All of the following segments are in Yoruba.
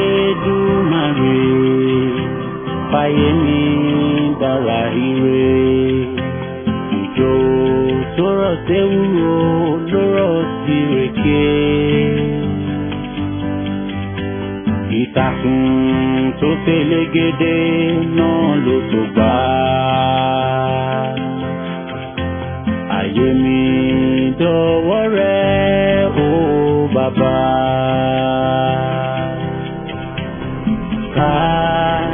Elédùmarè, fàyè mi dára ire. Òjò tó rọ̀ séwúro ló rọ̀ sí rèké. Ìtàkùn tó fẹlẹ́gẹ́dẹ́ náà ló tó gbà. Ayé mi dọ̀wọ́ rẹ o bàbá.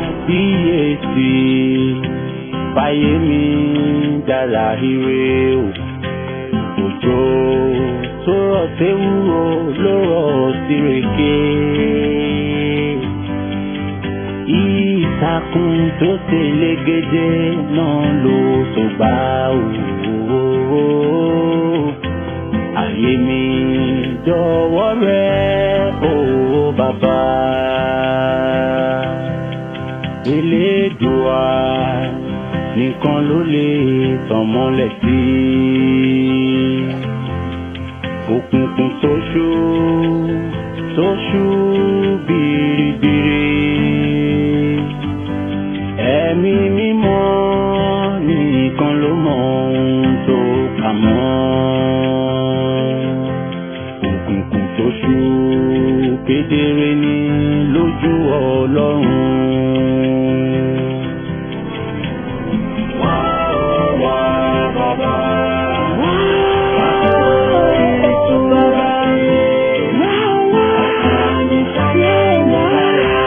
Kábíyèsí, fàyè mi dára ire o. Òjò tó rọ̀ séwúro ló rọ̀ sí rèké. Ìtàkùn tó tẹlẹ́gẹ́dẹ́ náà ló tó gbà o. Ayé mi dọ̀wọ́ rẹ o bàbá. Elédùà nìkan ló lè tàn mọ́lẹ̀ sí. Òkùnkùn tó ṣú tó ṣú biribiri. Ẹ̀mí mímọ́ nìkan ló mọ ohun tó kà mọ́. Òkùnkùn tó ṣú kedere ní lójú Ọlọ́run. Wá wá bàbá. Wá ìtura sí. Ọkàn mi sáyé mi lára.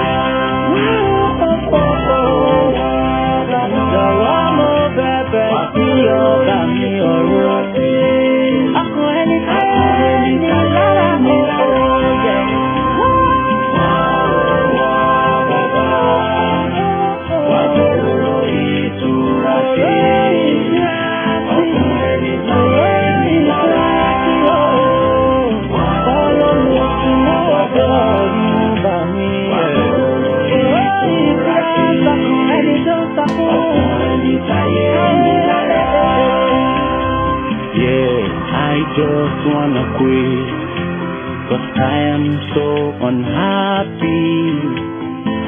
Jọ̀wọ́ mo bẹ̀bẹ̀ sí ọba mi ọ̀run. Ọkàn ẹni sáyé mi lára mo jẹ́. Wá wá bàbá. Wá bọ̀rọ̀ ìtura sí. Ọkàn ẹni sáyé mi lára. Wá wá bàbá. Wá bọ̀rọ̀ ìtura sí. Ọkàn ẹni sáyé mi lára. Yeah, I just wanna quit, 'cause I am so unhappy.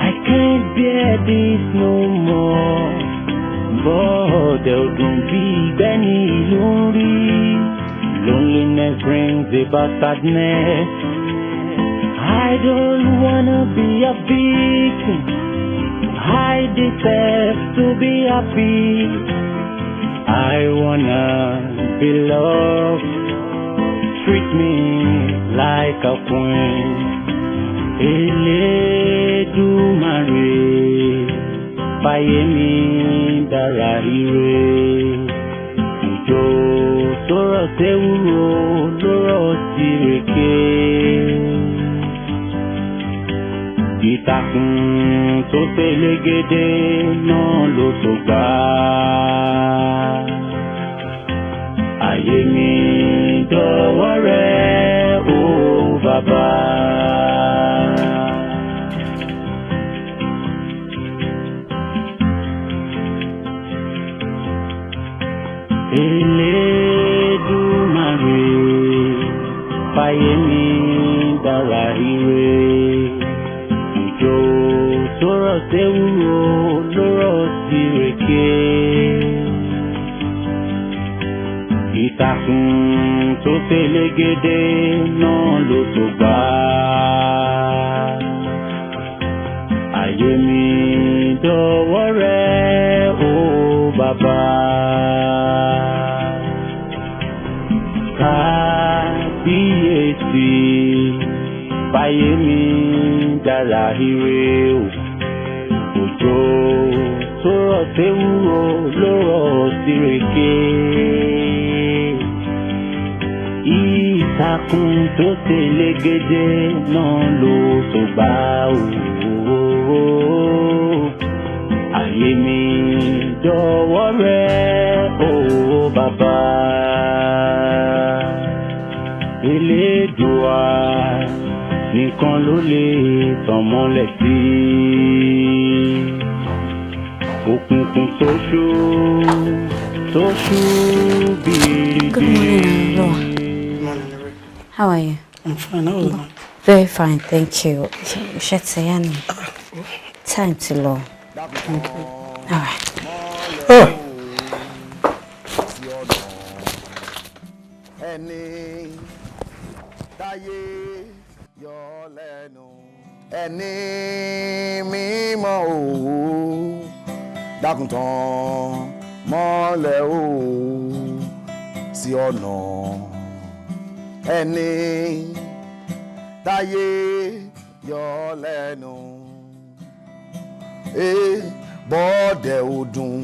I can't bear this no more. Bọ́ọ̀dẹ̀ ọdún bí gbẹ́ni ìlú ń rí. Loneliness brings about sadness. I don't wanna be a victim. I deserve to be happy. I wanna be loved. Treat me like a queen. Elédùmarè, fàyè mi dára ire. Òjò tó rọ̀ séwúro ló rọ̀ sí rèké. Ìtàkùn tó fẹlẹ́gẹ́dẹ́ náà ló tó gbà. Ayé mi dọ̀wọ́ rẹ o bàbá. Elédùmarè, fàyè mi dára ire. Òjò tó rọ̀ séwúro ló rọ̀ sí rèké. Ìtàkùn tó fẹlẹ́gẹ́dẹ́ náà ló tó gbà. Ayé mi dọ̀wọ́ rẹ o bàbá. Kábíyèsí, fàyè mi dára ire o. Òjò tó rọ̀ séwúro ló rọ̀ sí rèké. Ìtàkùn tó tẹlẹ́gẹ́dẹ́ náà ló tó gbà o. Ayé mi dọ̀wọ́ rẹ o bàbá. Elédùà nìkan ló lè tàn mọ́lẹ̀ sí. Òkùnkùn tó ṣú tó ṣú Good biribiri. Morning, Noah. Good morning, Larry. How are you? I'm fine. How was it? Very fine, thank you. Iṣẹ́ ti yá ni. Time ti lọ. Okay. All right. Oh. Ẹni táyé yọ lẹ́nu, ẹni mímọ́ òwò dákun tàn mọ́lẹ̀ o sí ọ̀nà ẹni táyé yọ lẹ́nu. Bọ́ọ̀dẹ̀ ọdún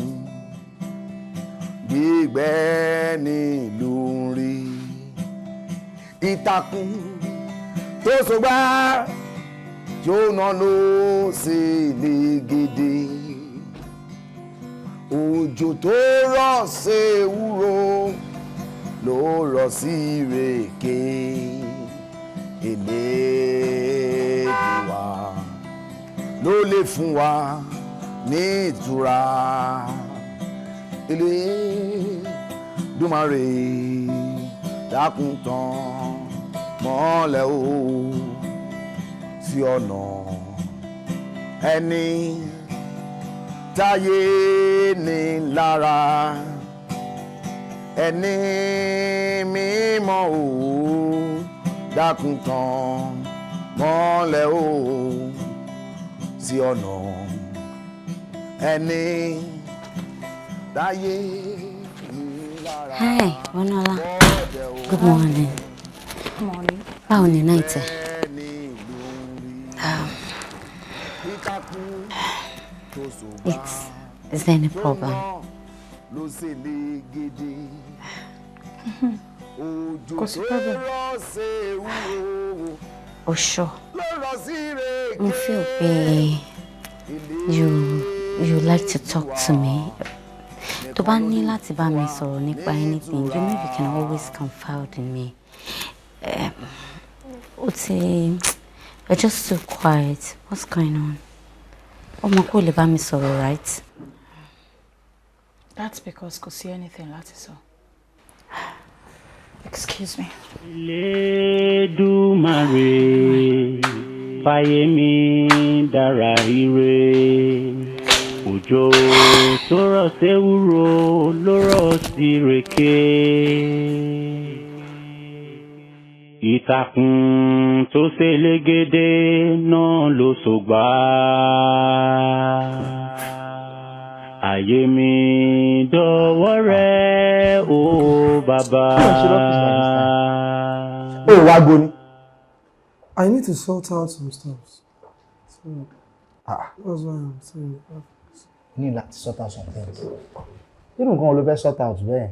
gbígbẹ́ nílùú ń rí ìtàkùn tó sọgbà yóò ná ló sí ilé gidi, òjò tó rọ̀ sí ewúro ló rọ̀ sí ìrèké. Elédùwà ló lè fún wa ní ìtura. Elédùmarè dákun tàn mọ́lẹ̀ o sí ọ̀nà ẹni táyé ní lára, ẹni mímọ́ o dákun tàn mọ́lẹ̀ o sí ọ̀nà ẹni táyé ní lára. Hi, Wonola. Good morning. Good morning. Báwo ni night ẹ? Is there any problem? Kò sí problem. Oh, sure. Mo feel pé you like to talk to me. Tó bá ní láti bá mi sọ̀rọ̀ nípa anything, you know you can always confide in me. You're just too quiet. What's going on? Ọmọ kò lè bá mi sọ̀rọ̀, right? That's because kò sí anything láti sọ. Excuse me. Elédùmarè fàyè mi dára ire, òjò tó rọ̀ séwúro ló rọ̀ sí ìrèké, ìtàkùn tó ṣelégédé náà ló sògbà. Ayé mi dọ̀wọ́ rẹ o bàbá. Ó wá go ni. I need to sort out some stuff. So that's why I'm saying. Ní láti sort out some things. Irú nǹkan wo ló fẹ́ sort out bẹ́ẹ̀?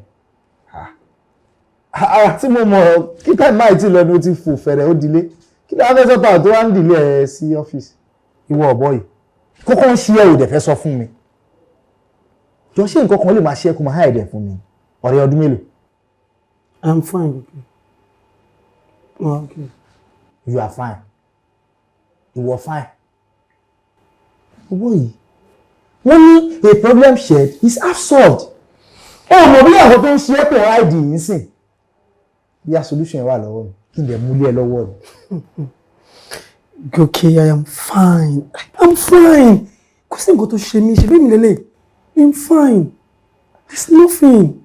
Ara tí mo mọ̀ kí time máa ti lọ ni o ti fò fẹ̀rẹ̀ ó dilé. Kí ló wá fẹ́ sort out tó wá ń dìlé ẹ sí ọ́fíìsì? Ìwọ ọ̀bọ yìí. Kókó ń ṣe ẹ ò dẹ̀ fẹ́ sọ fún mi. Jọ ṣé nǹkan kan lè máa ṣe ẹ kó máa hide ẹ̀ fún mi? Ọ̀rẹ́ ọdún mélòó? I'm fine. Okay. Oh, okay. You are fine. Ìwọ fine. Owó yìí. Wọ́n ní a problem shared is half solved. Ó mọ̀ bí àwọn tó ń ṣe é pọ̀ ID yìí sìn. Bí a solution wà lọ́wọ́ mi, kí n dẹ̀ múlé ẹ lọ́wọ́ mi. Gòkè, I am fine. I'm fine. Kò sí nǹkan tó ṣe mí, ṣe bí mi lélẹ̀. I'm fine. There's nothing.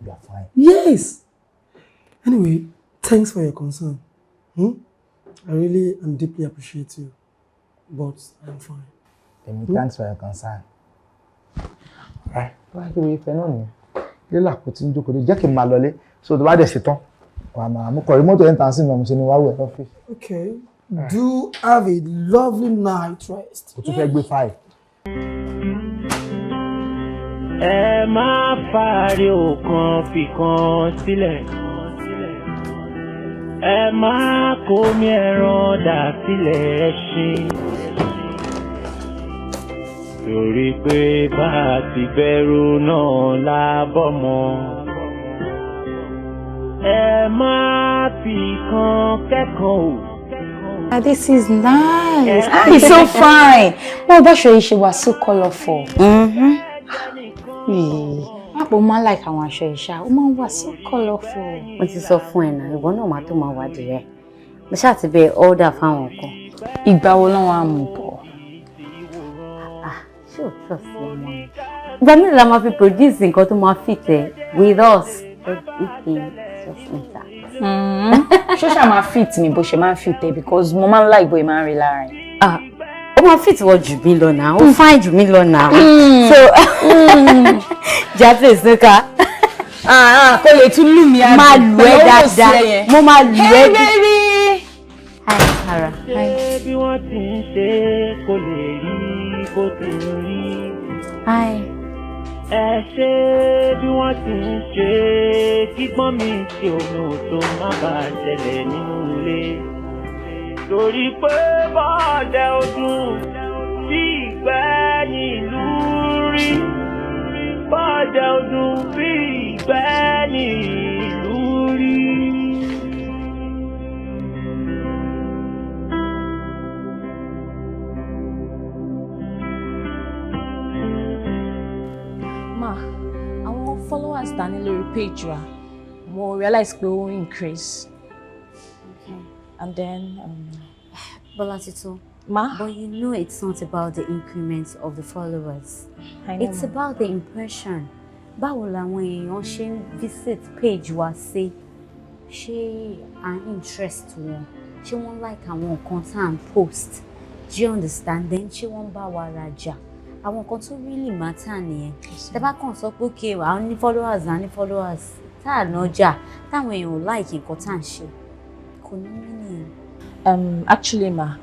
You are fine. Yes. Anyway, thanks for your concern. Hmm? I really and deeply appreciate you. But I'm fine. Èmi, thanks for your concern. Right. Wá kí wo ìfẹ́ náà nìyẹn. Ilé làkó tí ń jókòó dé. Jẹ́ kí n máa lọlé. So tó bá dẹ̀ ṣe tán, wà á máa mú kọ̀rí mọ́tò ẹ̀ ń tàn sí mi, ọmọ ṣe ni wàá wẹ̀ lọ́fíìsì. Okay. Do have a lovely night rest. O tún fẹ́ gbé five. Ẹ má fàárẹ̀ òkan fìkan sílẹ̀, ẹ má kómi ẹran dà sílẹ̀ ẹṣin, torí pé bá a ti bẹ̀rù náà la bọ́mọ. Ẹ má fi kan kẹ́kọ̀ọ́ o. Ah, this is nice. Ah, it's so fine. Báwo bá ṣe ṣe wà so colorful. Pápọ̀ máa ń like àwọn aṣọ ìṣá, ó máa ń wà so colorful. Mo ti sọ fún ẹ náà, ìwọ náà máa tó máa wádìí rẹ. Mo ṣáà ti bẹ order fáwọn kan. Ìgbà wo ló wàá mú bọ̀? Ah, ṣé o trust wọn mọ́ ni? Ìgbà mélòó la máa fi produce nǹkan tó máa fit ẹ with us? Everything is just intact. Ṣó ṣáà máa fit mi bó ṣe máa ń fit ẹ because mo máa ń like bóyá máa ń rí lára ẹ. Ah, ó máa fit wọ jù mí lọ náà, ó fine jù mí lọ náà. So, jàpé snooker. Kò lè tún lù mí àbí? Máa lù ẹ́ dáadáa. Mo máa lù ẹ́. Hey baby! Hi, Ara. Ṣé bí wọ́n ti ń ṣe kò lè rí bó ti ń rí. Hi. Ẹ ṣe bí wọ́n ti ń ṣe kígbọ́n mi ṣe omi ò tó má bàa ṣẹlẹ̀ nínú ilé. Torí pé bọ́ọ̀dẹ ọdún bí ìgbẹ́ ní ìlú rí. Bọ́ọ̀dẹ ọdún bí ìgbẹ́ ní ìlú rí. Ma, àwọn followers ta ní lórí page wa, mo realize pé ó increase. Okay. And then, Bola Tito. Ma? But you know it's not about the increment of the followers. I know, It's ma. about the impression. Báwo làwọn èèyàn ṣe ń visit page wa sí? Ṣé à ń interest wọn? Ṣé wọ́n like àwọn nǹkan tá à ń post? Do you understand? Then ṣé wọ́n ń bá wa rajà? Àwọn nǹkan tó really matter nìyẹn. Tẹ́ bá kàn sọ pé okay, à ń ní followers, à ń ní followers. Tá à nájà, táwọn èèyàn ò like nǹkan tá à ń ṣe. Kò ní meaning. Actually, ma,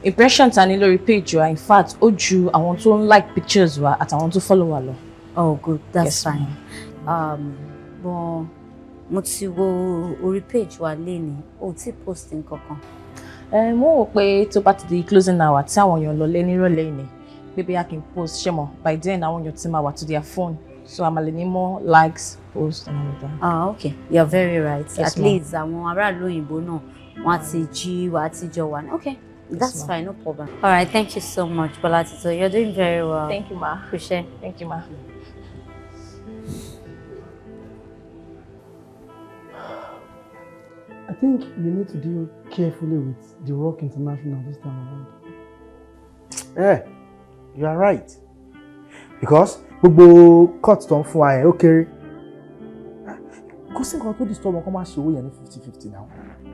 impression ta ní lórí page wa, in fact, ó ju àwọn tó ń like pictures wa àtàwọn tó follow wa lọ. Oh, good. That's Yes, fine. But mo ti wo orí page wa lénìí, o ti post nǹkankan. Mo wò pé tó bá ti di closing hour tí àwọn èèyàn lọ lé nírọ̀lẹ́ ìní, pé bóyá kí n post ṣé mọ̀, by then àwọn èèyàn ti máa wà to their phone, so a máa lè ní more likes, posts and all of that. Ah, okay. You're very right. Yes, At ma'am. least àwọn aráàlú òyìnbó náà wọ́n á ti jí, wọ́n á ti jọ wà. Okay, that's ma'am. fine, no problem. All right, thank you so much, Bola Tito. You're doing very well. Thank you, ma. Appreciate. Thank you, ma. I think you need to deal carefully with the Rock International this time around. Yeah, you are right. Because gbogbo court tó ń fún wa yẹn ó kéré. Kò sí nǹkan tó disturb wọn kó máa ṣe owó yẹn ní 50-50 now.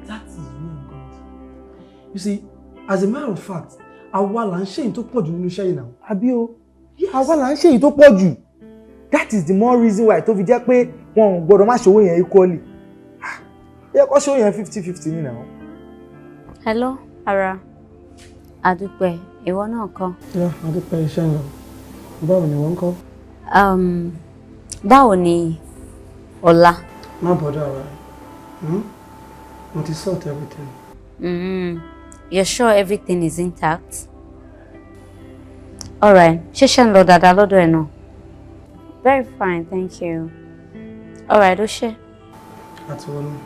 That is where I'm going to. You see, as a matter of fact, àwa là ń ṣe èyí tó pọ̀ jù nínú iṣẹ́ yìí now. Àbí o, àwa là ń ṣe èyí tó pọ̀ jù. That is the more reason why tó fi jẹ́ pé wọn ò gbọ́dọ̀ má ṣe owó yẹn equally. Yẹ kó ṣe owó yẹn 50-50 ní now. Hello, Ara. Adúpẹ́, ìwọ náà kọ́. Yeah, Adúpẹ́ iṣẹ́ ń lọ. Báwo ni wọ́n ń kọ́? Báwo ni ọ̀la? Má bọ̀dọ̀ ara ẹ̀. Mo ti sort everything. You're sure everything is intact? All right. Ṣé ṣe ń lọ dáadáa lọ́dọ̀ ẹ̀ náà? Very fine, thank you. All right, ó ṣe. Àti wọn náà.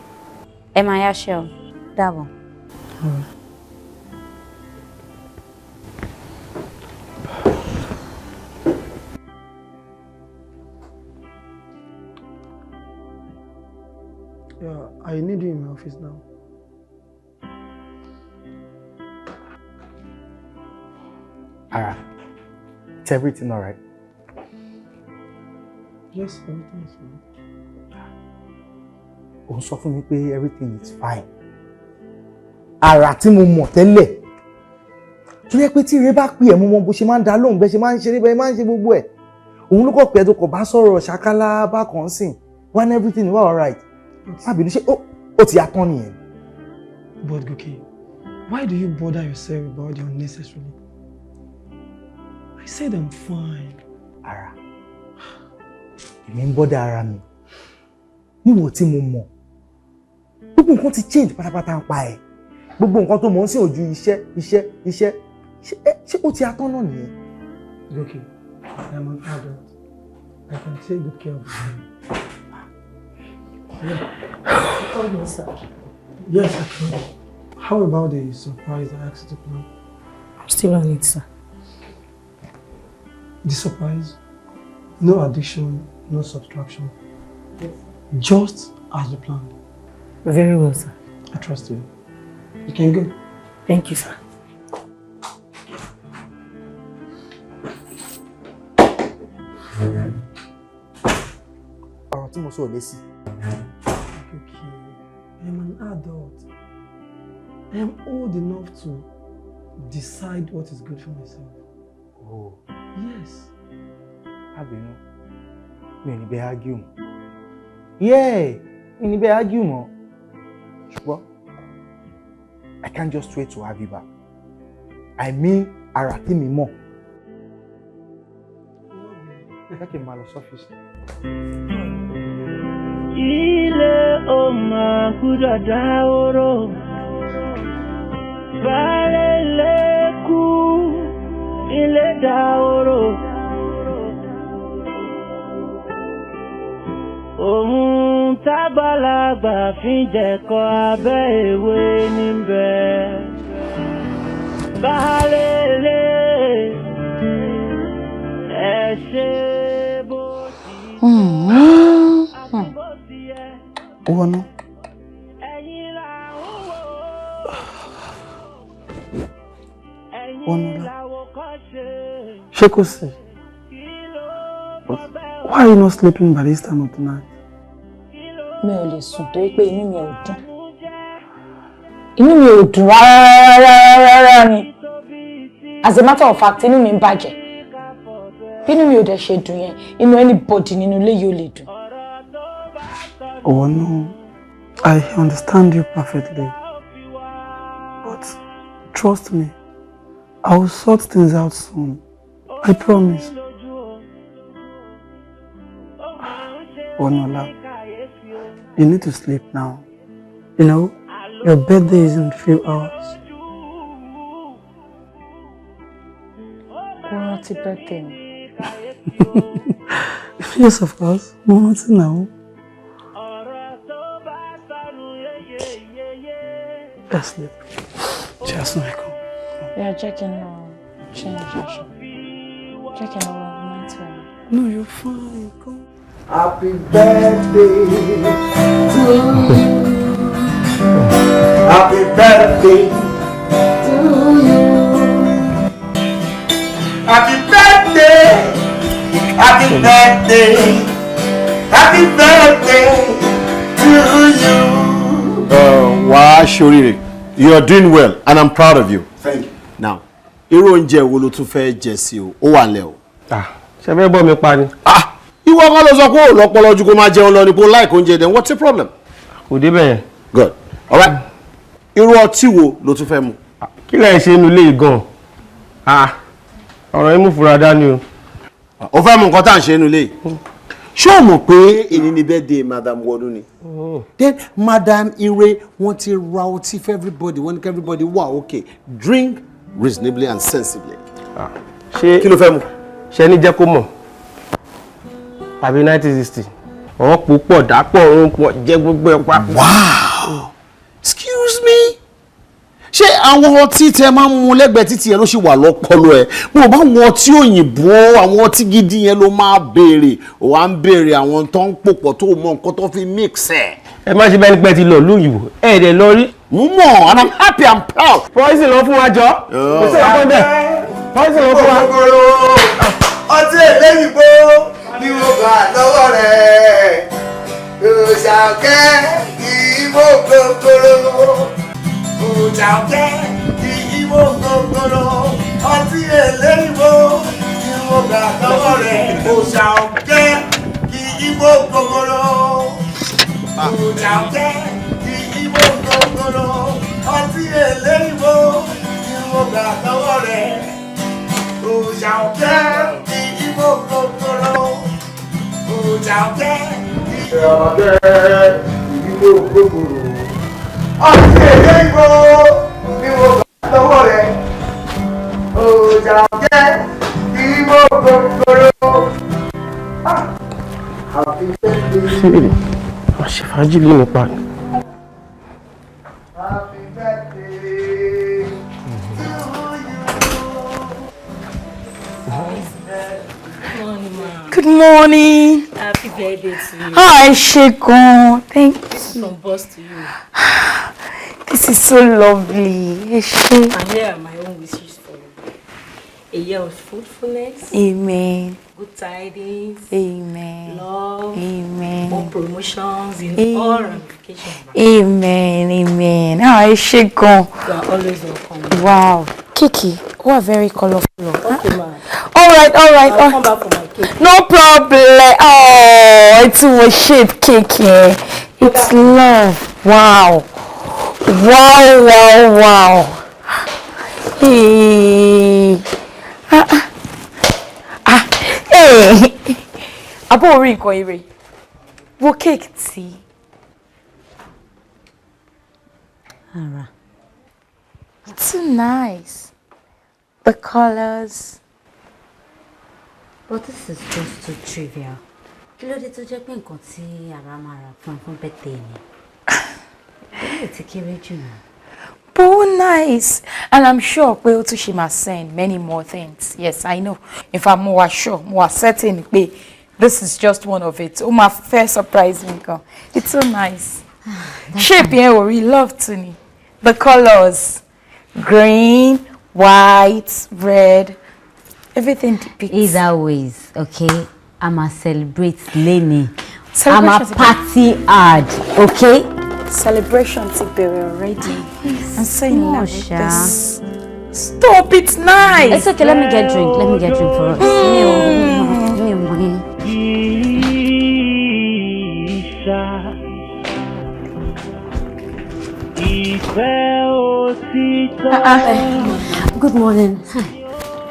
Ẹ máa yáṣẹ́ o. Dàbọ̀. All right. Yeah, I need you in my office now. Ara, it's everything all right? Yes, everything is fine. Ó ń sọ fún mi pé everything is fine. Ara tí mo mọ̀ tẹ́lẹ̀ tó yẹ pé tí ire bá pè ẹ́ mo mọ bó ṣe máa ń dá lóhùn bẹ́ẹ̀ ṣe máa ń ṣeré bẹ́ẹ̀ máa ń ṣe gbogbo ẹ̀. Òun ló kọ̀ pé ẹ tó kọ̀ bá sọ̀rọ̀ ṣàkálá bákan sìn when everything wà all right. Má bínú ṣe ó ti yá tán nìyẹn. But Goke, why do you bother yourself about the unnecessarily? I said I'm fine. Ara, èmi ń bọ́dà ara mi. Níwọ̀n tí mo mọ̀, gbogbo nǹkan ti change pátápátá ń pa ẹ̀. Gbogbo nǹkan tó mọ̀ ń sìn ojú iṣẹ́, iṣẹ́, iṣẹ́. Ṣé ó ti atán náà nìyẹn? Goke, I am an adult. I can take good care of myself. Yeah. Call me, sir. Yes, I can. How about the surprise I asked you to plan? I'm still on it, sir. The surprise? No addition, no subtraction. Yes. Just as we planned. Very well, sir. I trust you. You can go. Thank you, sir. Ọ̀rọ̀ tí mo sọ ò lé sí. Okay, I'm an adult. I am old enough to decide what is good for myself. Oh. Yes. Má bínú, mi ò ní bẹ́ẹ̀ argue mọ́. Yeah, mi ò ní bẹ́ẹ̀ argue mọ́. Ṣùgbọ́n I can't just wait to have you back. I mean, ara tí mi mọ̀. Jẹ́ kí n máa lọ sọ́fíìsì. Ilé ò máa gbúdọ̀ dáhóró. Baálé ilé kú, ilé dáhóró. Òun tágbàlagbà fi ń jẹ̀kọ abẹ́ ìwé níbẹ̀. Baálé ilé ẹ ṣe bó ti bó ti yẹ. Wọnú. Ẹ̀yin là ń wò ó. Ẹ̀yin Wọnúlá. làwòkọ́ṣe. Ṣé kò sí? Kí ló fọbẹ́ Why are you not sleeping by this time of the night? Mi ò lè sùn torí pé inú mi ò dùn. Inú mi ò dùn rárá rárá ni. As a matter of fact, inú mi ń bàjẹ́. Bí inú mi ò dẹ̀ ṣe dùn yẹn, inú anybody nínú ilé yìí ò lè dùn. Oh no, I understand you perfectly. But trust me, I will sort things out soon. I promise. Wonola, you need to sleep now. You know, your birthday is in a few hours. Ó rántí birthday mi. Yes, of course. Mo rántí now. Let's sleep. Just wake up. Yeah, jẹ́ kí n lọ change aṣọ. Jẹ́ kí n lọ wọ night wear. No, you're fine. Come. Happy birthday to you. Happy birthday to you. Happy birthday. Happy birthday. Happy birthday to you. Wàá ṣoríire. You are doing well and I'm proud of you. Thank you. Now, irú oúnjẹ wo ló tún fẹ́ jẹ sí o? Ó wà nílẹ̀ o. Ṣe fẹ́ bọ́ mi pa ni? Ah, ìwọ kan ló sọ pé ò lọ́pọlọ ju kó máa jẹun lọ ni kó like oúnjẹ, then what's your problem? Kò débẹ̀ yẹn. Good. All right. Irú ọtí wo ló tún fẹ́ mu? Kí lẹ̀ ń ṣe inú ilé yìí gan-an? Ah, ọ̀rọ̀ yín mú fura dání o. O fẹ́ mu nǹkan tá à ń ṣe inú ilé yìí? Ṣé o mọ̀ pé èyí ni birthday Madam Wọnú ni? Then Madam Ire, wọ́n ti ra ọtí for everybody, wọ́n ní kí everybody wà okay. Drink reasonably and sensibly. Ṣé Kí ló fẹ́ mu? Ṣe ní jẹ́ kó mọ̀? Àbí 1960? Ọ̀rọ̀ púpọ̀ dápọ̀ òun pọ̀ jẹ́ gbogbo ẹ̀ papọ̀. Wow! Excuse me? Ṣé àwọn ọtí tẹ máa ń mu lẹ́gbẹ̀ẹ́ títì yẹn ló ṣì wà lọ́pọlọ ẹ̀? Mo bá àwọn ọtí òyìnbó, àwọn ọtí gidi yẹn ló máa béèrè. Ó wá ń béèrè àwọn tó ń pòpọ̀ tó mọ nǹkan tó fi mix ẹ̀. Ẹ má ṣe bẹ́ẹ̀ ni pé ẹ ti lọ lóyìnbó, ẹ dẹ̀ lọ rí. Mo mọ̀ and I'm happy, I'm proud. Poison lọ fún wa jọ. Kò sí ọkọ bẹ́ẹ̀. Poison lọ fún wa. Ògógóró ọtí eléyìnbó ni mo gbà lọ́wọ́ rẹ̀. Òṣàkẹ́ ìbò gògóró. Òṣàkẹ́ ìbò gògóró. Ọtí eléyìnbó ni mo gbà lọ́wọ́ rẹ̀. Òṣàkẹ́ ìbò gògóró. Òṣàkẹ́ ìbò gògóró. Ọtí eléyìnbó ni mo gbà lọ́wọ́ rẹ̀. Òṣàkẹ́ ìbò gògóró. Òṣàkẹ́ Òṣàkẹ́ ìbò gògóró. Ọtí eléyìnbó ni mo gbà lọ́wọ́ rẹ̀. Òṣàkẹ́ ìbò gògóró. Happy birthday. Ṣé èrè? Wọ́n ṣe fàájì lé nípa ni. Happy birthday to you. Good morning. Happy birthday to you. Ah, ẹ ṣé gan. Thank This is you. from boss to you. This is so lovely. Ẹ ṣé. And here are my own wishes for you. A year of fruitfulness. Amen. Good tidings. Amen. Love. Amen. More promotions in Amen. all ramifications. Amen. Amen. Ah, ẹ ṣé gan. You are always welcome. Wow. Kiki, you are very colorful. Okay, ma. All right, all right. I'll all come back for my cake. No problem. Oh, it's a shape cake here. It's love. Wow. Wow, wow, wow. Hey. Ah, ah. Ah, hey. Àbó orí nǹkan ire. Wo cake tí. Ara. It's so nice. The colors. But this is just too trivial. Kí ló dé tó jẹ́ pé nǹkan tí ara máa rà fún ẹ fún birthday ni? Ilé ti kéré jù náà. But nice. And I'm sure pé ó tún ṣe máa send many more things. Yes, I know. In fact, mo wà sure, mo wà certain pé this is just one of it. Ó máa fẹ́ surprise mi gan. It's so nice. Shape yẹn ò rí love to ni. The colours. Green, white, red. Everything depicts. Either ways, okay? A máa celebrate léni. A máa Celebration ti bẹ̀rẹ̀. party hard, okay? Celebration ti bẹ̀rẹ̀ already. I'm so in love with Ṣá. this. Stop, it's nice. It's okay, let me get drink. Let me get drink for us. Mi ò mọ̀ yẹn. Ìṣá ìfẹ́ òtítọ́. Good morning. Hi.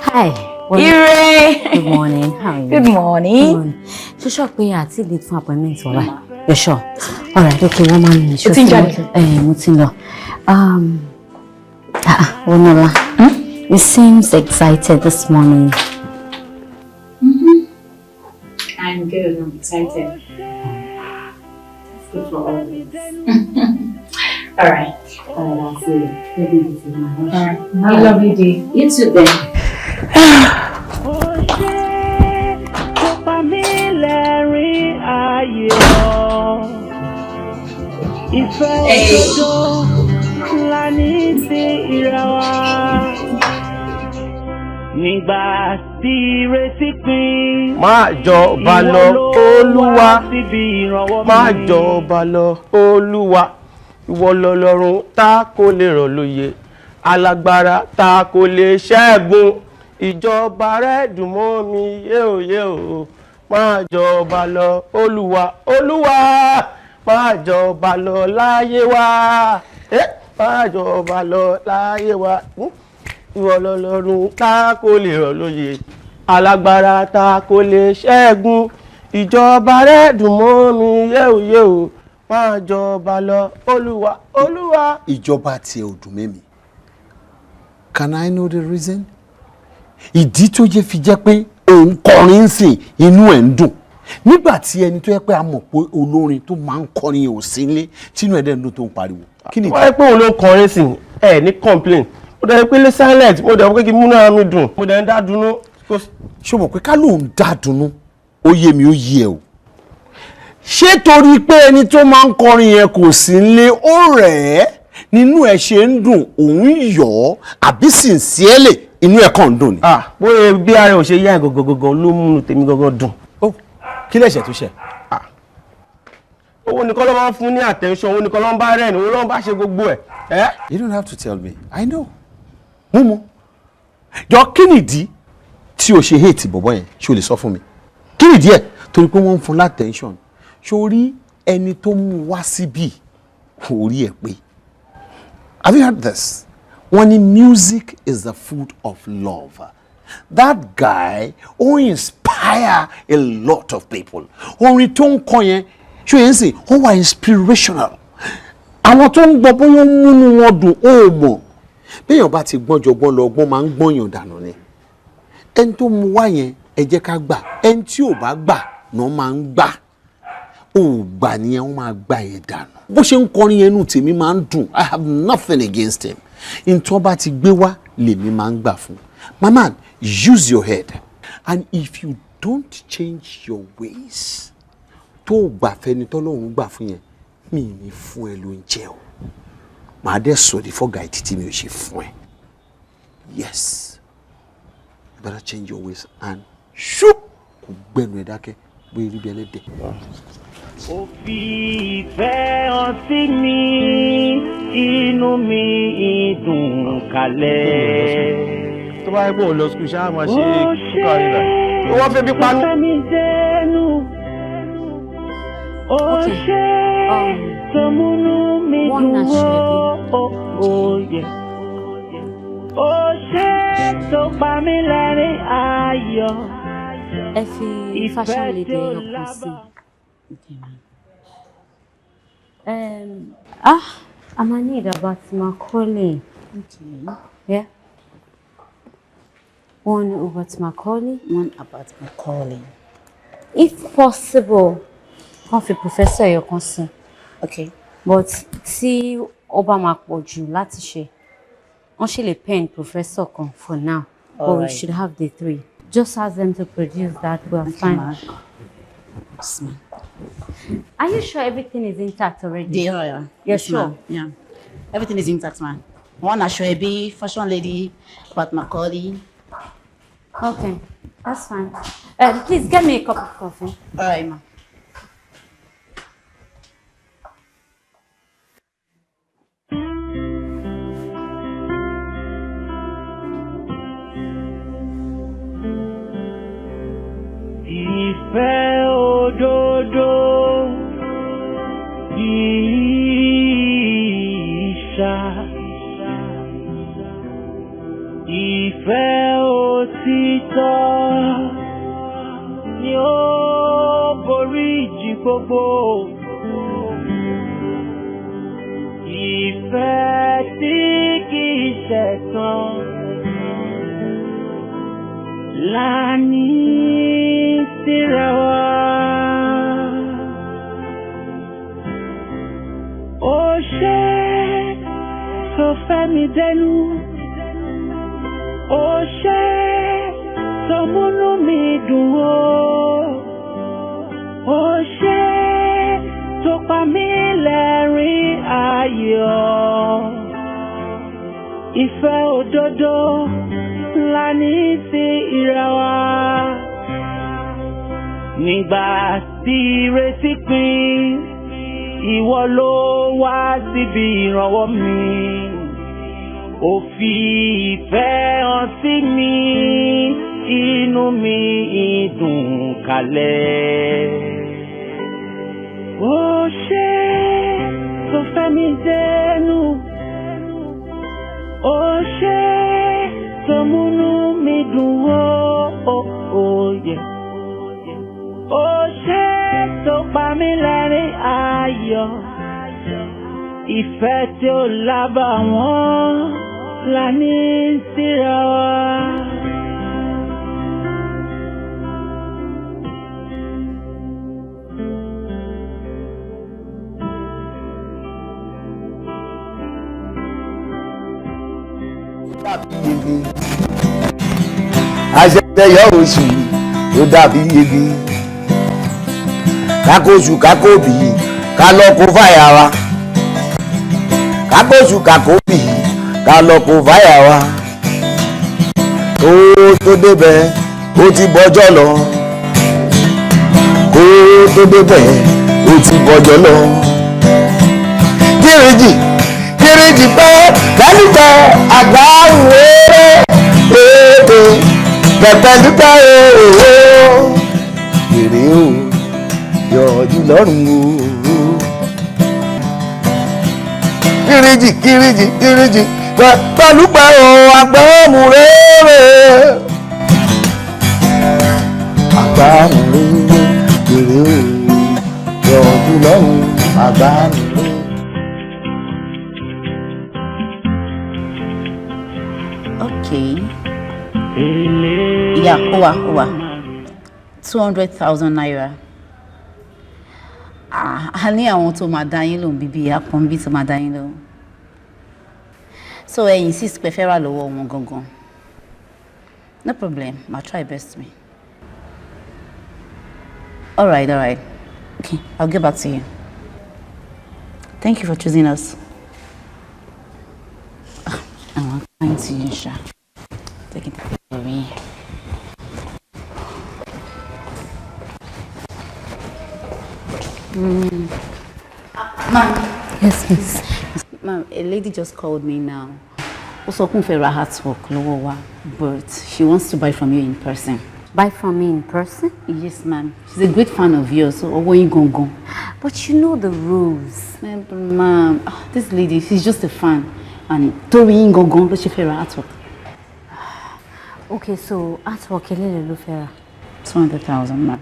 Hi. Ire. Good morning. How are you? Good morning. Good morning. Ṣé sọ pé àti late fún appointment wa báyìí? You're sure? All right, okay, wọ́n máa ń ní. O ti ń jáde? Ẹ mo ti ń lọ. Wonola, you seems excited this morning. I'm good. I'm excited. It's good for all of us. All right. All right, I'll see you. Let me visit my All right. Have a lovely day. You too then. Tó pa mí lẹ́rìn ayọ̀. Ìfẹ́ òdodo la ní sí ìra wa. Nígbà tí ìrètí pin. Má jọba lọ Olúwa, má jọba lọ Olúwa, ìwọ lọlọ́run tá kò lè rọ̀ lóye, alágbára tá kò lè ṣẹ́gun, ìjọba rẹ̀ dùn mọ́ mi yéò yéò, má jọba lọ Olúwa, Olúwa, má jọba lọ láyé wa, má jọba lọ láyé wa, ìwọ lọlọ́run tá kò lè rọ̀ lóye, alágbára tá kò lè ṣẹ́gun, ìjọba rẹ̀ dùn mọ́ mi yéò yéò, má jọba lọ Olúwa, Olúwa. Ìjọba tiẹ̀ ò dùn mẹ́mi. Can I know the reason? Ìdí tó jẹ́ fi jẹ́ pé òun kọrin ń sìn inú ẹ̀ ń dùn. Nígbà tí ẹni tó yẹ pé a mọ̀ pé olórin tó máa ń kọrin ò sí nílé, tínú ẹ̀ dẹ̀ ń dùn tó ń pariwo. Kí ni ìdí? Wọ́n yẹ pé òun ló kọrin sí ẹ ní complain, mo dẹ̀ pé lé silent, mo dẹ̀ pé kí múnú mi dùn, mo dẹ̀ ń dá dunú. Ṣé o mọ̀ pé ká lóun dá dunú, ó yé mi ó yé ẹ o. Ṣé torí pé ẹni tó máa ń kọrin yẹn kò sí nílé ó rẹ̀ ẹ́ nínú ẹ̀ ṣe ń dùn òun yọ̀ ọ́ àbí sincerely inú ẹ̀ kàn ń dùn ni. Bóyá bí ara ò ṣe yá gọgọgọgọ ló múnú tèmi gọgọ dùn. Kí lẹ̀ṣẹ̀ tó ṣẹ̀? Owó nìkan ló máa ń fún ní attention, owó nìkan ló ń bá rẹ̀ ní, owó ló ń bá ṣe gbogbo ẹ̀. You don't have to tell me, I know. Mo mọ̀. Jọ kí nìdí tí o ṣe hate bọ̀bọ̀ yẹn, ṣé o lè sọ fún mi? Kí nìdí ẹ̀? Torí pé wọ́n ń fún látẹ̀ńṣọ̀n. Ṣó rí ẹni tó mú wá síbí orí ẹ̀ pé. Have you heard this? Wọ́n ní music is the food of love. That guy ó inspire a lot of people. Orin tó ń kọ yẹn, ṣó yẹn sìn, ó wà inspirational. Àwọn tó ń gbọ́ bóyá ó ń múnú wọn dùn ó mọ̀. Béèyàn bá ti gbọ́n jọgbọ́n lọ, ọgbọ́n máa ń gbọ́nyàn dànù ni. Ẹni tó mú wá yẹn, ẹ jẹ́ ká gbà. Ẹni tí ò bá gbà náà máa ń gbà. Ò gbà nìyẹn, wọ́n máa gbà yẹn dànù. Bó ṣe ń kọrin yẹn, inú tèmi máa ń dùn. I have nothing against him. Ntọ́ bá ti gbé wá lèmi máa ń gbà fún. My man, use your head. And if you don't change your ways, tó o gbà fẹ́ni tọ́lọ́run gbà fún yẹn, mi ní fún ẹ lóúnjẹ o. Màá dẹ̀ sọ̀dí fọ́gà ẹ̀ títí mi ò ṣe fún ẹ. Yes, you better change your ways and shoop, kò gbẹnu ẹ dákẹ́ bóyá rí bí ẹlẹ́dẹ̀. Ó fi ìfẹ́ hàn sí mi, inú mi dùn kalẹ̀. Tó bá yẹ kó o lọ school, ṣáà máa ṣe kúkà rírà. Ó Wọ́n fẹ́ bí panu. ṣe mi dénú. Ó ṣe tó múnú mi dùn ó, ó yẹ. Ó ṣe tó pa mí lẹ́rìn ayọ̀. Ẹ fi fashion lady ẹyọ kan sí. Ah, a máa need about Macaulay. Okay. Yeah. One about Macaulay. One about Macaulay. If possible, kàn fi professor ẹyọ kan sí. Okay. But tí ó bá máa pọ̀ jù láti ṣe, wọ́n ṣì lè pen professor kan for now. But we Alright. should have the three. Just ask them to produce that. We are fine. Ma. Yes, ma'am. Are you sure everything is intact already? Yeah, yeah. You're Yes, sure? ma'am. Yeah. Everything is intact, man. One Asoebi, fashion lady, about Macaulay. Okay, that's fine. Please get me a cup of coffee. All right, ma. Ìfẹ́ òdodo kìí ṣá. Ìfẹ́ òtítọ́ ni ó borí ìjì gbogbo. Ìfẹ́ tí kìí ṣẹ̀tàn la ní síra wa. Ó ṣe tó fẹ́ mi dẹnu, ó ṣe tó múnú mi dùn ó, ó ṣe tó pa mí lẹ́rìn ayọ̀. Ìfẹ́ òdodo la ní sí ìra wa. Nígbà tí ìrètí pin, ìwọ ló wá síbi ìrànwọ́ mi. Ó fi ìfẹ́ hàn sí mi, inú mi dùn kalẹ̀. Ó ṣe tó fẹ́ mi dénú. Ó ṣe tó múnú mi dùn ó, ó yẹ. Ó ṣe tó pa mí lẹ́rìn ayọ̀. Ìfẹ́ tí ó lábàwọ́n la ní síra wa. Àṣẹyọ oṣù ló dàbí ebi, kákóṣù kákóbì ká lọ kó fàyà wa, kákóṣù kákóbì ká lọ kó fàyà wa. Kó tó débẹ̀ ó ti bọ́jọ́ lọ, kó tó débẹ̀ ó ti bọ́jọ́ lọ. Kéréjì kéréjì pẹ́ kálípẹ́ àgbà wéré ètè pẹ̀pẹ̀lúpẹ̀ ooo èrè o yọjú lọ́rùn ooo. Kéréjì kéréjì kéréjì pẹ̀pẹ̀lúpẹ̀ ooo àgbọ̀mùréré àgbàmùréré èrè o yọjú lọ́rùn àgbàmùréré. Okay. Yeah, ó wà, ó wà. ₦200,000. Ah, a ní àwọn tó máa dá yín lóhùn bíbí apọ̀nbí tó máa dá yín lóhùn. So ẹ insist pé fẹ́ rà lọ́wọ́ wọn gangan. No problem, I'll try best me. All right, all right. Okay, I'll get back to you. Thank you for choosing us. ti yín ṣá. Jẹ́ kí n tètè lọ rí yín. Ma'am. Yes, please. Ma'am, a lady just called me now. Ó sọ pé òun fẹ́ ra artwork lọ́wọ́ wa, but she wants to buy from you in person. Buy from me in person? Yes, ma'am. She's a great fan of yours, so ọwọ́ yín gangan. But you know the rules. Ma'am, this lady, she's just a fan. And torí yín gangan ló ṣe fẹ́ ra artwork. Okay, so artwork eléyìí ló fẹ́ rà. 200,000, ma'am.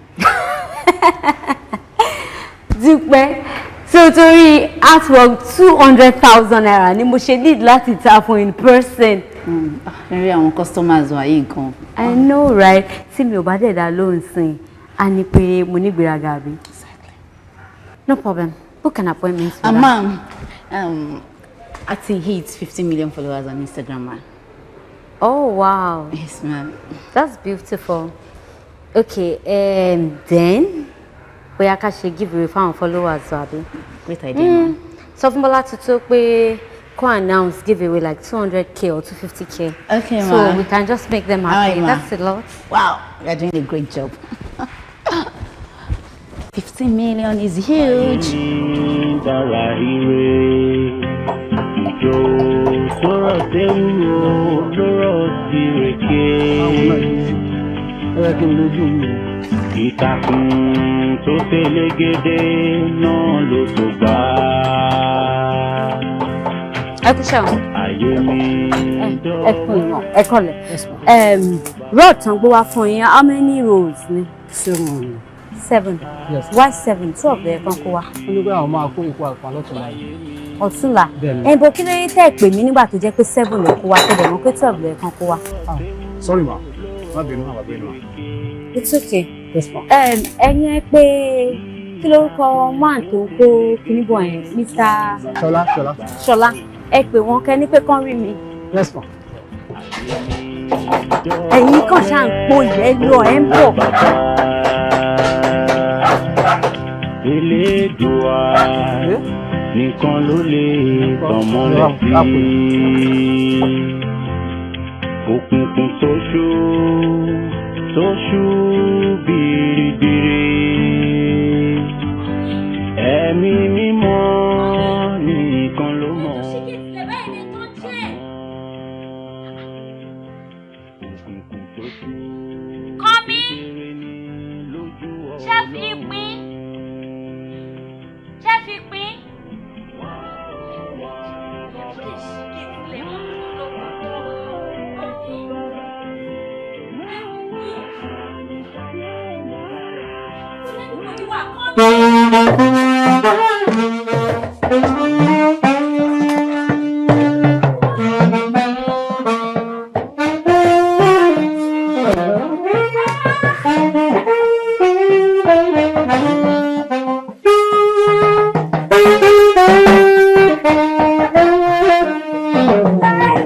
Dúpẹ́, so torí artwork 200,000 naira ni mo ṣe need láti ta fún in person. Rí àwọn customers wa yìí gan. I know, right? Tí mi ò bá dẹ̀ dá lóhùn sí i, a ní pé mo ní ìgbéraga àbí. Exactly. No problem. Book an appointment for that. Ma'am, a ti hit 50 million followers on Instagram, ma'am. Oh, wow. Yes, ma'am. That's beautiful. Okay, then bóyá ká ṣe giveaway fáwọn followers wa àbí. Great idea, ma'am. Sọ fún Bọ́lá tuntun pé kó announce giveaway like 200K or 250K. Okay, so ma'am. We can just make them All right, happy. ma'am. That's a lot. Wow, you're doing a great job. 15 million is huge. Dára ire ìjọ tó rọ̀ séwúro ló rọ̀ sí rèké. Ìtàkùn tó fẹlẹ́gẹ́dẹ́ náà ló tó gbà. Ẹ kú ṣe àwọn. Ayé mi Ẹ kú ìwọ̀n, ẹ kọ̀lẹ̀. Rod tán gbé wá fún yín, how many rolls ni? 7. 7. Yes. Why 7? 2 of the kan kó wá. Ó ní pé àwọn máa kó ikú àpá lọ́tùnla yìí. Ọ̀túnla. Bẹ́ẹ̀ni. Ẹ bọ̀ kí ló dé tẹ́ ẹ pè mí nígbà tó jẹ́ pé 7 ló kó wá tẹ̀lé mọ́ pé 12 ló kan kó wá. Sorry ma, má bínú, má bínú ma. It's okay. Yes, ma. Ẹ̀yin ẹ pé kí lórúkọ man tó ń kó kíní bọ̀ yẹn, Mr. Ṣọlá, Ṣọlá. Ṣọlá. Ẹ pè wọ́n kẹ́ ní pé kán rí mi. Yes, ma. Ẹ̀yin kàn ṣáà ń po ìyẹn lọ ẹ̀ ń bọ̀. Elédùà nìkan ló lè tàn mọ́lẹ̀ sí. Òkùnkùn tó ṣú tó ṣú biribiri. Ẹ̀mí mímọ́ nìkan ló mọ̀. Kọ́mí, ṣé fi pín? Ṣé fi pín?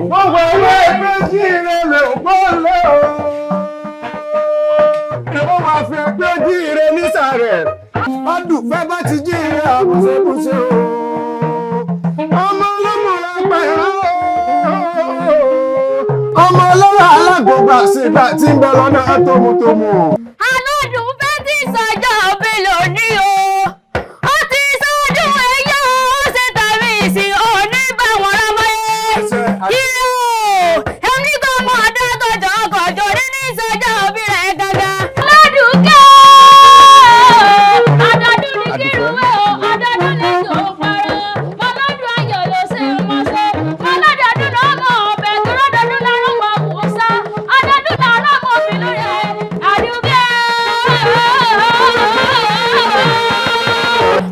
Gbogbo ẹgbẹ́ ẹgbẹ́ jí ire lè gbọ́lẹ̀ o. Ó máa fi ẹgbẹ́ jí ire nísàrẹ̀. Ọdùnfẹ́ bá ti jí ire àbùsẹ̀bùsẹ̀ o. Ọmọ ọlọ́mọ la pẹ̀rọ o. Ọmọ ọlọ́rọ̀ alágbègbà sígbà tí ń bẹ lọ́nà tómutòmù. Aládùn fẹ́ ti sọjọ́ òbí lónìí o. Ó ti sọdún ẹyọ, ó ṣe tàbí ìsìn òní bá wọn rámọ́yé. Ilé o, ẹni kò mọ ọdún kọjọ kọjọ nínú ìsọjọ́ òbí rẹ̀ gangan. Aládùn kẹ́ o, ọdọọdún ní kírúwé o, ọdọọdún ní kò parọ́. Mọlọ́dún ayọ̀ ló ṣe mọ́ṣẹ́. Mọlọ́dọọdún ló mọ ọbẹ̀ tó lọ́dọọdún lárọ́ mọ wùsà. Ọdọọdún lárọ́ mọ bínú rẹ̀. Àdúgbò.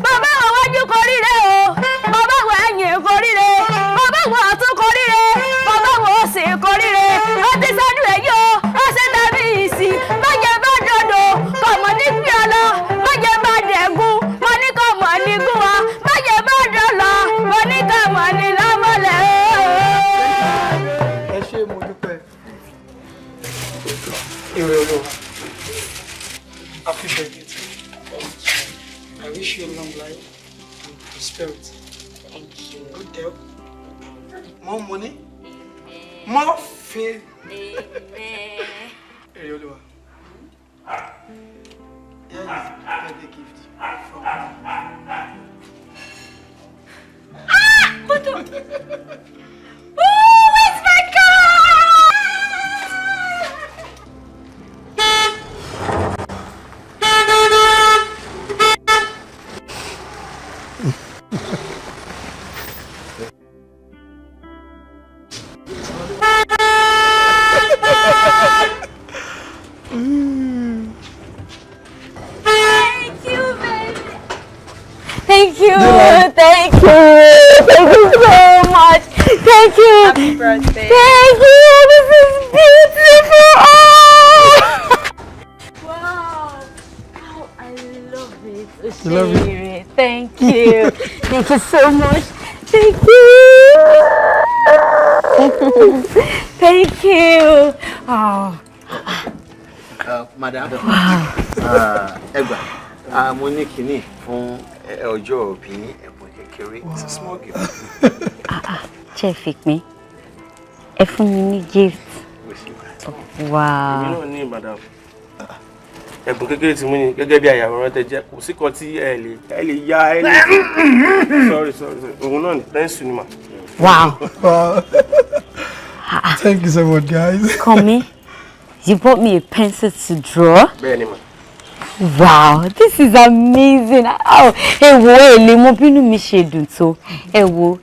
Bàbá wa wájú koríire o, bàbá wa ẹ̀yìn koríire, bàbá wa ọ̀tún koríire, bàbá wa òsì koríire. Ó ti sọ́dún èyí o, ó ṣe tàbí ìsìn. Bájẹ́ bá dòdò, kọ̀mọ̀ ní gbé ọ lọ. Bájẹ́ bá dẹ̀gún, mo ní kọ̀mọ̀ ní gún wa. Bájẹ́ bá dọ̀là, mo ní kọ̀mọ̀ ní lọ́mọlẹ̀ o. Ẹ ṣé, mo dúpẹ́. Ire Olúwa. Happy birthday to you. I wish you a long life and prosperity. Thank you. Good health. More money. Murphy. Amen. Èrè Olúwa. Here is the birthday gift from me. Ah! Mọ́tò! Oh, it's my car! Thank you, baby. Thank you. Thank you. Thank you so much. Thank you. Happy birthday. Thank you. This is beautiful. Oh. Wow. Oh, I love it. You love it? Thank you. Thank you so much. Thank you. Thank you. Oh. Madam. Wow. Ẹ gbà, mo ní kinní fún ọjọ́ òbí ẹ̀bùn kékeré. It's a small gift. Chef ìpín, ẹ fún mi ní gift. Wow. Èmi náà ní, madam, ẹ̀bùn kékeré tí mo ní gẹ́gẹ́ bí àyàwòrán tẹ jẹ́, kò sí kan tí ẹ lè ya ẹ lè. Sorry, sorry, sorry, òun náà ní pẹ́ńsù ni mà. Wow. Wow. Thank you so much, guys. Kọ́mi, you bought me a pencil to draw. Bẹ́ẹ̀ ni mà. Wow, this is amazing. Oh, ẹ wo, ẹ lè mọ bínú mi ṣe dùn tó. Ẹ wo,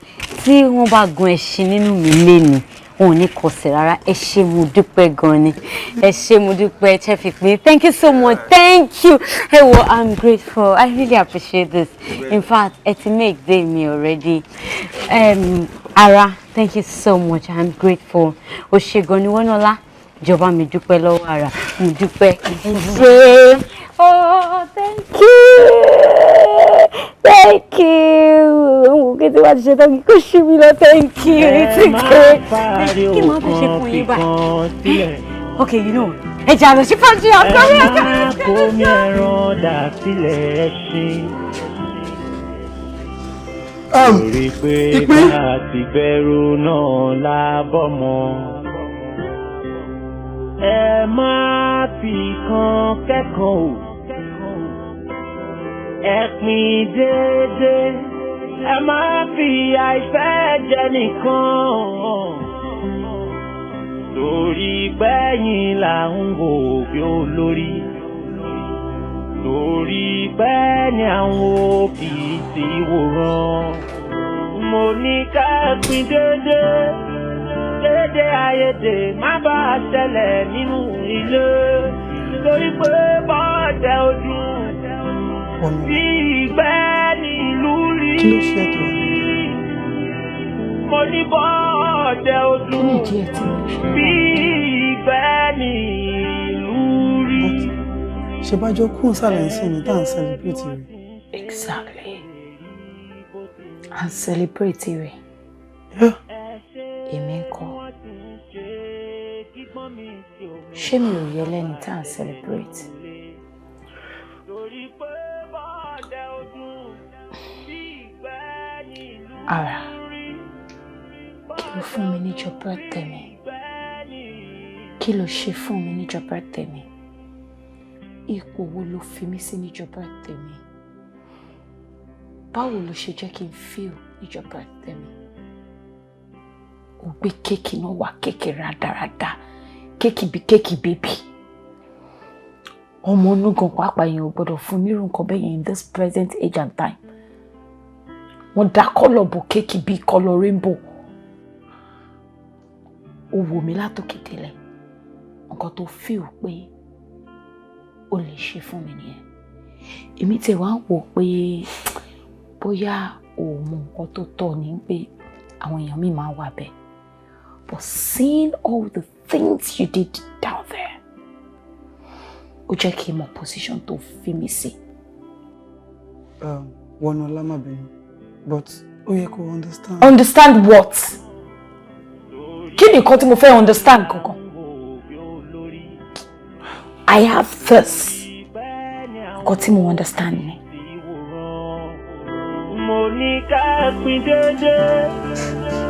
tí wọ́n bá gun ẹṣin nínú mi léni, wọn ò ní kọsẹ̀ rárá. Ẹ ṣé, mo dúpẹ́ gan ni. Ẹ ṣé, mo dúpẹ́, Chef Ìpín. Thank you so much. Thank you. Ẹ wo, I'm grateful. I really appreciate this. In fact, ẹ ti make day mi already. Ara, thank you so much. I'm grateful. O ṣé gan ni, Wọ́nọ́lá. Ìjọba mi dúpẹ́ lọ́wọ́ ara. Mo dúpẹ́. Ẹ ṣé. Oh, thank you. Thank you. Òun kò tí wàá ti ṣe tán kí kò ṣí mi lọ. Thank you. It's okay. Kí ni wọ́n fẹ́ ṣe fún yín báyìí? Okay, you know. Ẹ jẹ́ àlọ́ sí pàǹtí àkọ́rí. Ẹ má kó mi ẹran dà sílẹ̀, ẹ ṣe. Torí pé bá a ti bẹ̀rù náà lábọ́ mọ́. Ẹ má fi kan kẹ́kọ̀ọ́ o. Ẹ pín déédéé. Ẹ má fi àìfẹ́ jẹ nìkan. Torí pẹ́yìn là ń wò bí olórí. Torí pẹ́ ni àwọn òbí ti wòran. Mo ní ká pín déédéé. Déédéé ayédè má bá a ṣẹlẹ̀ nínú ilé. Torí pé bọ́ọ̀dẹ ojú bí ìgbẹ́ nílùú rí. Kí ló ṣe tó? Mo ní bọ́ọ̀dẹ ojú bí ìgbẹ́ nílùú rí. Ṣe bá jọ kún sàlẹ̀ ń sìn ní tá à ń celebrate rẹ̀. Exactly. And celebrate rẹ̀. Èmi ń kọ́. Ṣé mi ò yẹ lẹ́ni tá à ń celebrate? Ara, kí ló fún mi níjọ́ birthday mi? Kí ló ṣe fún mi níjọ́ birthday mi? Ipò wo ló fi mí sí níjọ́ birthday mi? Báwo ló ṣe jẹ́ kí n feel níjọ́ birthday mi? Ó gbé cake náà wá, cake rádaràda, cake bí cake baby. Ọmọ inú gan pàápàá, yẹn ò gbọ́dọ̀ fún nírú nǹkan bẹ́ẹ̀ yẹn in this present age and time. Wọ́n dá colour bo cake bíi colour rainbow. Ó wò mí látòkè délẹ̀. Nǹkan tó feel pé ó lè ṣe fún mi nìyẹn. Èmi tẹ̀ wá ń wò pé bóyá o mọ nǹkan tó tọ́ ni pé àwọn èèyàn mi máa wà bẹ́ẹ̀. But seeing all the things you did down there, ó jẹ́ kí n mọ position tó fi mí sí. Wọnọlá, má bínú, but ó yẹ kó understand. Understand what? Kí ni nǹkan tí mo fẹ́ understand gangan? I have this. Nǹkan tí mo understand ni. Mo ní ká pín déédéé,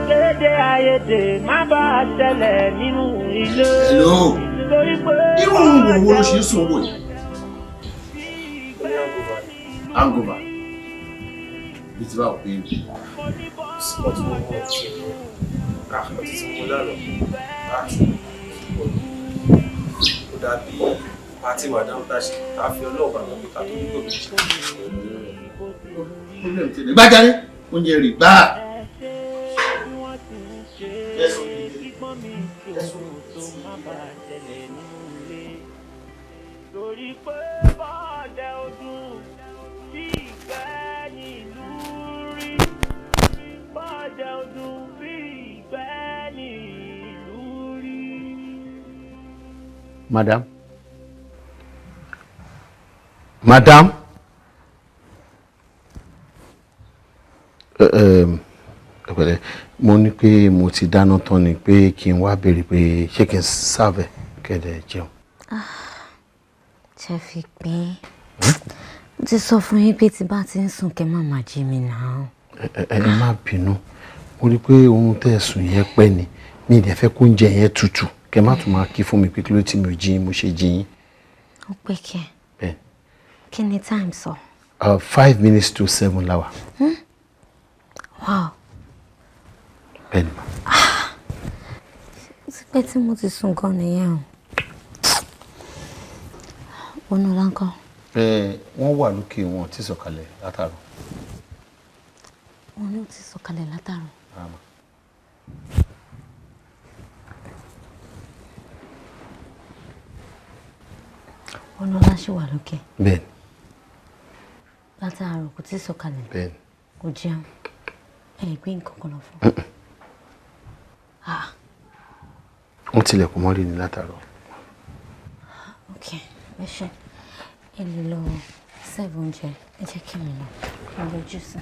déédéé. Kéde àìyedè má bàa ṣẹlẹ̀ nínú ilé. Hello. Irú òun wo ló ṣe ń sùn wò yìí? Hangover. Bí ti bá ò pé Ọtí mo mọ̀ ọtí ọtí tí mo lánàá ó dàbí pàtí madam tá a ṣe tá a fi ọlọ́ọ̀bà lọ pé ká tó ní gòmìnira ṣe. Gbájáre oúnjẹ rè gbáà. Torí pé bọ́ọ̀dẹ ọdún bí ìgbẹ́ nílùú rí. Bọ́ọ̀dẹ ọdún bí ìgbẹ́ nílùú rí. Madam. Madam. Ẹ pẹ̀lẹ́, mo ní pé mo ti dáná tán ni pé kí n wá béèrè pé ṣé kí n sáfẹ̀ kẹ́dẹ̀ jẹun. Ṣe fi pín mo ti sọ fún yín pé tí bá ti ń sùn kẹ́ má máa jí mi náà. Ẹ má bínú, mo rí i pé ohun tẹ́ ẹ sùn yẹn pẹ́ ni, mi ì dẹ̀ fẹ́ kó oúnjẹ yẹn tutù kẹ́ má tún máa kí fún mi pé kí ló tí mi ò jí yín mo ṣe jí yín. Ó pẹ́ kẹ́. Bẹ́ẹ̀. Kí ni time sọ? 6:55 la wà. Wow. Bẹ́ẹ̀ ni ma. Ó ti pẹ́ tí mo ti sùn gan nìyẹn o. Wọnúọlá ńkọ́? Wọ́n wà lókè, wọn ti sọ̀kalẹ̀ látàárọ̀. Wọn ní ó ti sọ̀kalẹ̀ látàárọ̀. Rárá. Wọnúọlá ṣì wà lókè. Bẹ́ẹ̀ni. Látàárọ̀ kò tí sọ̀kalẹ̀. Bẹ́ẹ̀ni. Kò jẹun. Ẹ gbé nǹkan kan lọ fún. Wọ́n tilẹ̀kùn mọ́rí ni látàárọ̀. Ok, ẹ ṣe. Ẹ lè lọ sẹ́ẹ̀bù oúnjẹ, ẹ jẹ́ kí mi lọ. Kí n lọ jù sí.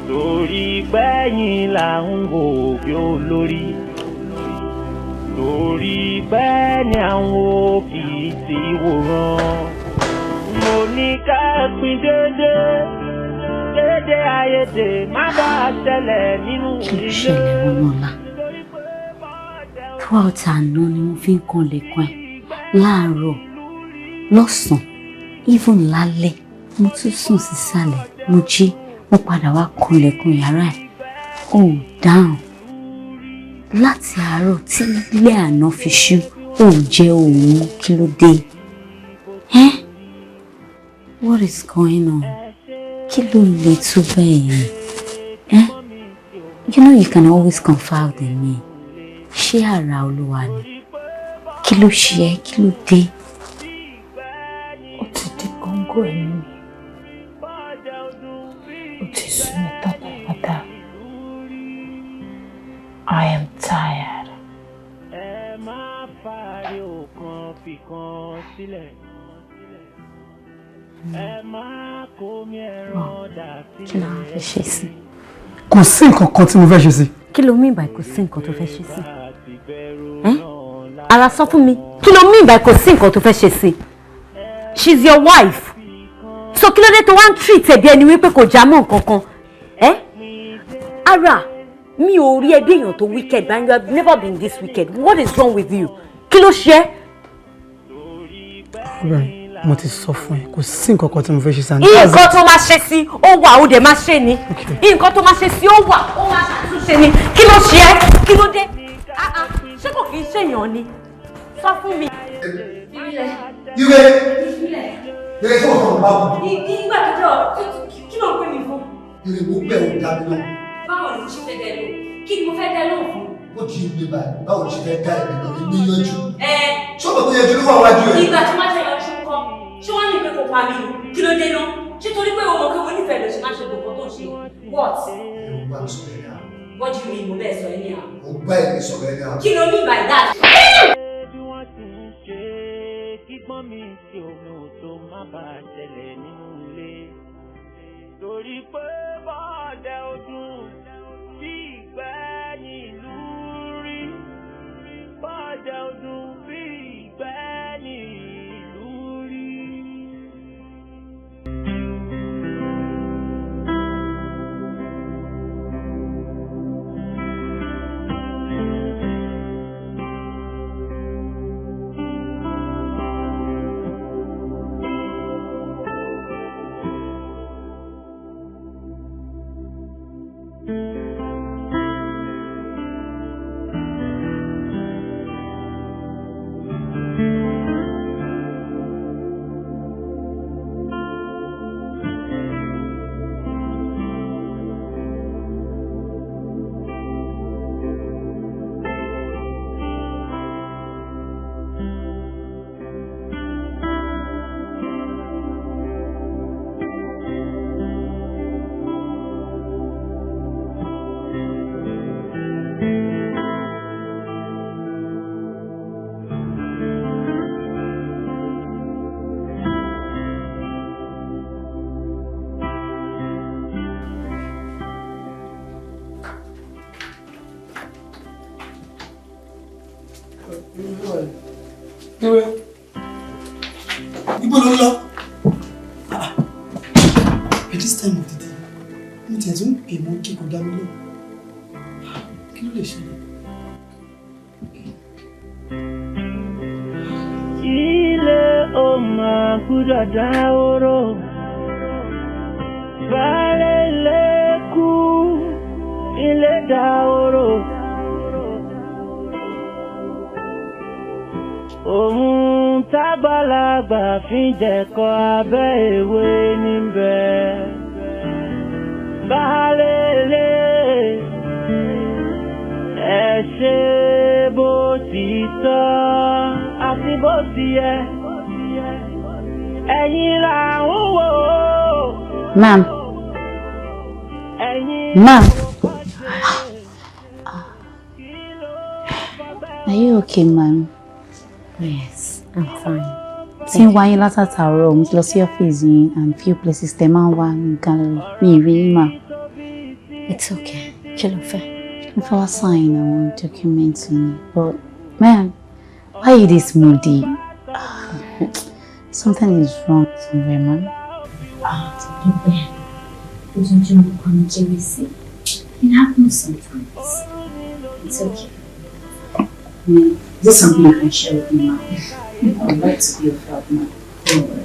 Torí gbẹ̀yìn là ń wò bí olórí. Torí bẹ́ẹ̀ ni àwọn òbí ti wòran. Mo ní ká pín déédéé, déédéé àìyedè má bàa ṣẹlẹ̀ nínú ilé. Kí ló ṣẹlẹ̀ Wọnúọlá? Throughout àná ni mo fi ń kanlẹ̀kùn ẹ̀ láàárọ̀, lọ́sàn-án, even lálẹ́. Mo tún sùn sísàlẹ̀, mo jí, mo padà wá kanlẹ̀kùn yàrá ẹ̀. Ó dáhùn. Láti àárọ̀ tí ilé àná fi ṣú, ó jẹ́ òun, kí ló dé? Eh? What is going on? Kí ló lè tó bẹ́ẹ̀ yẹn? Eh? You know you can always confide in me. Ṣé àrà Olúwa ni? Kí ló ṣe ẹ́? Kí ló dé? Ó ti di góńgó ẹ̀mí mi. Ó ti sú mi tán pátápátá. I am tired. Ẹ má fàárẹ̀ òkan fìkan sílẹ̀. Ẹ má kómi ẹran dà sílẹ̀. Kí ló wá fẹ́ ṣe sí? Kò sí nǹkan kan tí mo fẹ́ ṣe sí. Kí ló mean by kò sí nǹkan tó fẹ́ ṣe sí? Ara sọ fún mi, kí ló mean by kò sí nǹkan tó fẹ́ ṣe sí? She's your wife. So kí ló dé tó wá ń treat ẹ̀ bí ẹni wípé kò já mọ́ nǹkan kan? Ara, mi ò rí ẹbí èèyàn tó wicked, and you have never been this wicked. What is wrong with you? Kí ló ṣe ẹ́? Mo ti sọ fún ẹ, kò sí nǹkan kan tí mo fẹ́ ṣe sí. Nǹkan tó máa ṣe sí, ó wà, ó dẹ̀ máa ṣe ni. Nǹkan tó máa ṣe sí, ó wà, ó máa ṣàtúnṣe ni. Kí ló ṣe ẹ́? Kí ló dé? Ṣé kò kí ń ṣèyàn ni? Sọ fún mi. Ire! Ire tí wọ́n sọ̀rọ̀ bá wù. Nígbà tó jọ, kí ló ń pè mí fún? Ire mo bẹ̀ ò dá mi lóhùn. Báwo ni mo ṣe fẹ́ dẹ lóhùn? Kí ni mo fẹ́ dẹ lóhùn fún? Ó di ìgbé báyìí, báwo ni ṣe fẹ́ dá èmi lóhùn? Èmi yanjú. Ṣé o mọ̀ pé yanjú ló wà wájú ẹ̀? Ìgbà tí wọ́n ṣe yanjú ńkọ́, ṣé wọ́n ní pé kò pa mí ni? Kí ló dé náà? Ṣé torí pé o mọ̀ pé mo nífẹ̀ẹ́ ló ṣe máa ṣe gbogbo tó ń ṣe? What? Èrò bá mi sọ̀rọ̀ ẹni àná. What do you mean mo bẹ́ẹ̀ sọ ẹni àná? Mo bá èmi sọ̀rọ̀ ẹni àná. Kí ló mean by that? Bí wọ́n ti ń ṣe kígbọ́n mi sí omi ò tó má bàa ṣẹlẹ̀ nínú ilé. Torí pé bọ́ọ̀dẹ ọdún bí ìgbẹ́ nílùú rí. Bọ́ọ̀dẹ ọdún bí ìgbẹ́ nílùú rí. Ire. Ibo ló ń lọ? At this time of the day, mo tiẹ̀ tún pè mọ́ kí kò dá mi lóhùn. Kí ló lè ṣẹlẹ̀? Ilé ò máa gbúdọ̀ dáhóró. Baálé ilé kú, ilé dáhóró. Òun tágbàlagbà fi ń jẹ̀kọ abẹ́ ìwé níbẹ̀. Baálé ilé ẹ ṣe bó ti tọ́ àti bó ti yẹ. Ẹ̀yin là ń wò ó. Ma'am. Ẹ̀yin Ma'am. Are you okay, ma'am? Yes, I'm fine. Tí ń wáyé látàtàárọ̀, mo ti lọ sí ọ́fíìsì yín and few places tẹ máa ń wá ní gallery. Mi ì rí yín mà. It's okay. Kí ló fẹ́? Mo fẹ́ wá sign àwọn documents ni. But ma'am, why you this moody? Something is wrong somewhere, ma'am. Dúpẹ́, ojoojúmọ́ kan ní kéré sí. It happens sometimes. It's okay. Ma'am, is this something you can share with me, ma'am? I'd like to be of help, ma'am. Don't worry.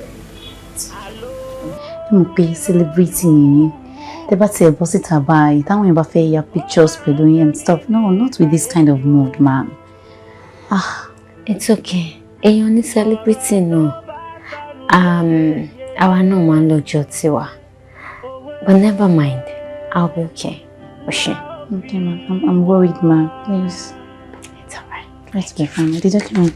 Ẹ mọ̀ pé celebrity nìyí. Tẹ́ bá tiẹ̀ bọ́ síta báyìí, táwọn èèyàn bá fẹ́ ya pictures pẹ̀lú yín and stuff. No, not with this kind of mood, ma'am. Ah, It's okay. Èèyàn ní celebrity náà. Àwa náà máa ń lọ́jọ́ tiwa. But never mind. I'll be okay. O ṣé. Okay, ma'am. I'm worried, ma'am. Please. It's alright. Try to be fine. The document.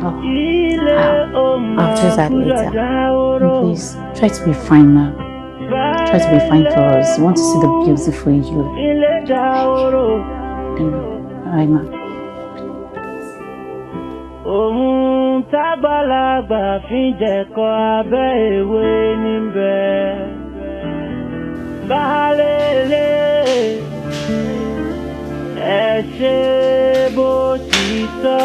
Oh, ilé ò I'll máa do that gbúdọ̀ later. dáhóró. please. Try to be fine, ma'am. Try to be fine for us. We want to see the beautiful you. Ilé dáhóró. All right, ma'am. Òun tágbàlagbà fi ń jẹ̀kọ abẹ́ ìwé níbẹ̀. Baálé ilé ẹ ṣe bó ti tọ́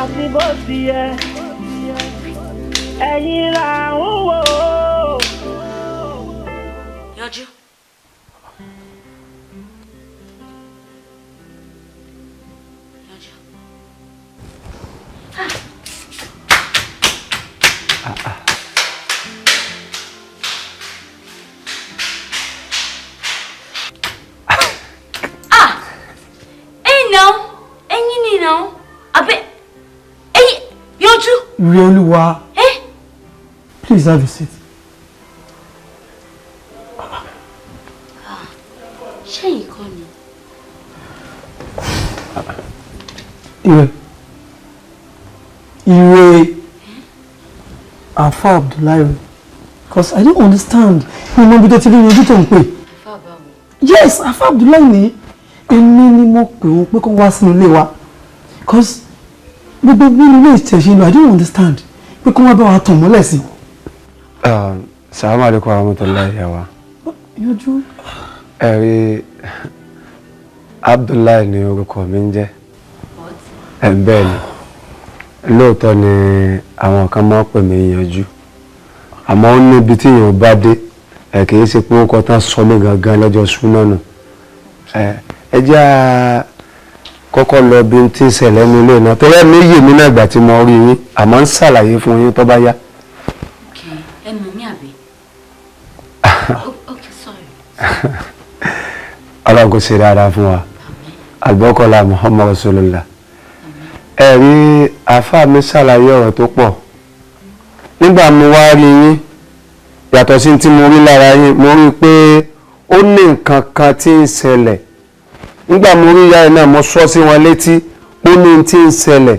àti bó ti yẹ. Ẹ̀yin là ń wò ó. Yanjú. Yanjú. Ah! Ẹ̀yin náà, ẹ̀yin ni náà, abẹ́, ẹ̀yin, Yanjú. Ire Olúwa. Eh? Please have a seat. Ṣé ẹ̀yin kọ́ ni? Ire. Ire. Afa Abdullahi. Because I don't understand. Mi mọ ibi tó ti rí ojú tó ń pè. Yes, Afa Abdullahi ni èmi ni mo pè wọ́n pé kó wá sínú ilé wa. Because gbogbo nínú ilé ìtẹ̀sí lọ, I don't understand. Pé kó wá bá wa tàn mọ́lẹ̀ sí. Salamu alaikum warahmatullahi yawa. Yanjú. Ẹ̀rí Abdullahi ni orúkọ mi ń jẹ́. Ẹ̀ bẹ́ẹ̀ ni, lóòótọ́ ni àwọn kan máa ń pè mí Yanjú. Àmọ́ ó níbi tí èèyàn bá dé, ẹ̀ kì í ṣe pé ó kọ́ tán sọ mí gangan lọ́jọ́ súná nù. Ẹ jẹ́ à kọ́kọ́ lọ bí n ti ń ṣẹlẹ̀ ní ilé náà. Torí ẹ̀mí yè mí náà ìgbà tí mo rí yín, àmọ́ ń ṣàlàyé fún yín tó bá yá. Okay, ẹ mọ̀ mí àbí? Okay, sorry. Ọlọ́run kò ṣe dáadáa fún wa. Àlùbọ́kọ́lá Muhammad Rasulullah. Ẹ̀rí àáfàá mi ṣàlàyé ọ̀rọ̀ tó pọ̀. Nígbà mo wá rí yín, yàtọ̀ sí tí mo rí lára yín, mo rí i pé ó ní nǹkan kan tí ń ṣẹlẹ̀. Nígbà mo rí ìyá yìí náà, mo sọ sí wọn létí ó ní tí ń ṣẹlẹ̀.